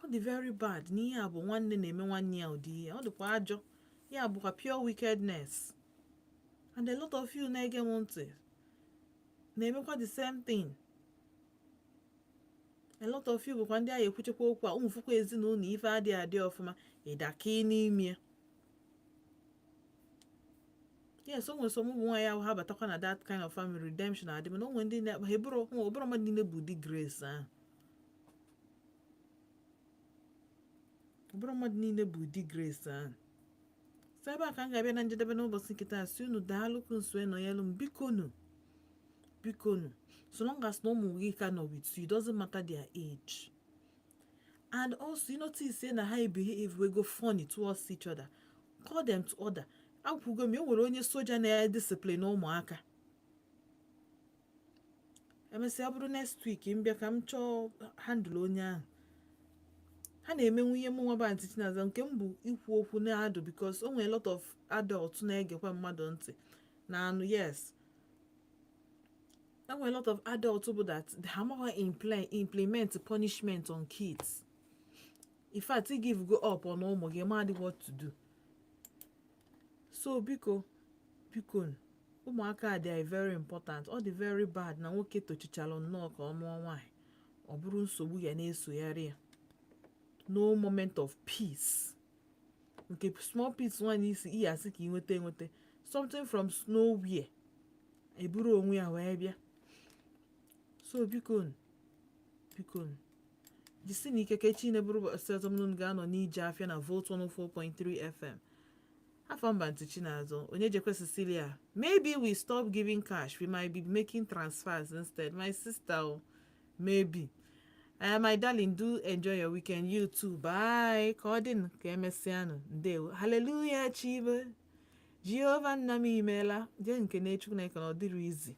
Ọ dị very bad na ihe a bụ nwanne na-eme nwanne ya ụdị ihe. Ọ dịkwa ajọ. Ya bụkwa pure wickedness, and a lot of you na-ege m ntị na-emekwa the same thing. A lot of you bụkwa ndị agha ekwuchekwa okwu a. Ụmụ fụkwa ezinụlọ ife adịghị adị ọfụma, ịdaka n'ime ya. Yes, o nwere some ụmụ nwaanyị ahụ ha batakwa na that kind of family, redemption adị, mana o nwere ndị na ha eburu ọbụrụ mmadụ niile bụ ụdị grace ahụ. Ọbụrụ mmadụ niile bụ ụdị grace ahụ. So ebe a ka m ga-abịa na njedebe n'ụbọchị nke taa. Si unu daalụ nso nọnyelụ m. Bikonu, bikonu, so long as na ụmụ gị ka nọ with you, it doesn't matter their age. And also, you notice say na ha behave wey go funny towards each other, call them to order. Akwụgo m, e nwere onye soja na-ediscipline ụmụaka. Emesịa, ọ bụrụ next week m bịa ka m chọọ handle onye ahụ ha na-emenwu ihe. Mụ nwa bụ Aunty Chinaza, nke m bụ ikwu okwu na-adụ, because o nwere a lot of adults na-egekwa mmadụ ntị na-anụ. Yes, e nwere a lot of adults bụ that ha amaghị implement punishment on kids. In fact, give go up on ụmụ gị ma adị what to do. So biko, biko, ụmụaka dị very important. Ọ dị very bad na nwoke tochichalụ nnọọ ka ọ mụọ nwaanyị, ọ bụrụ nsogbu ya na-esogharị ya. No moment of peace. Nke small peace nwaanyị isi iyi asị ka ị nweta enweta something from nowhere, eburu onwe ya wee bịa. So biko, biko, jisi na ike ka echi na-eburu ụbọchị ọzọ m ga-anọ n'ije afịa na Volt 104.3 FM. Afọ mba ntị Chinazụ onye jekwe. Cecilia, maybe we stop giving cash, we might be making transfers instead. My sister o, maybe. My darling, do enjoy your weekend. You too. Bye. Ka ọ dị ka emesịanụ. Ndewo. Hallelujah, chibe Jehova nna m, imeela. Jee nke na Chukwu na ọ dịrị izi.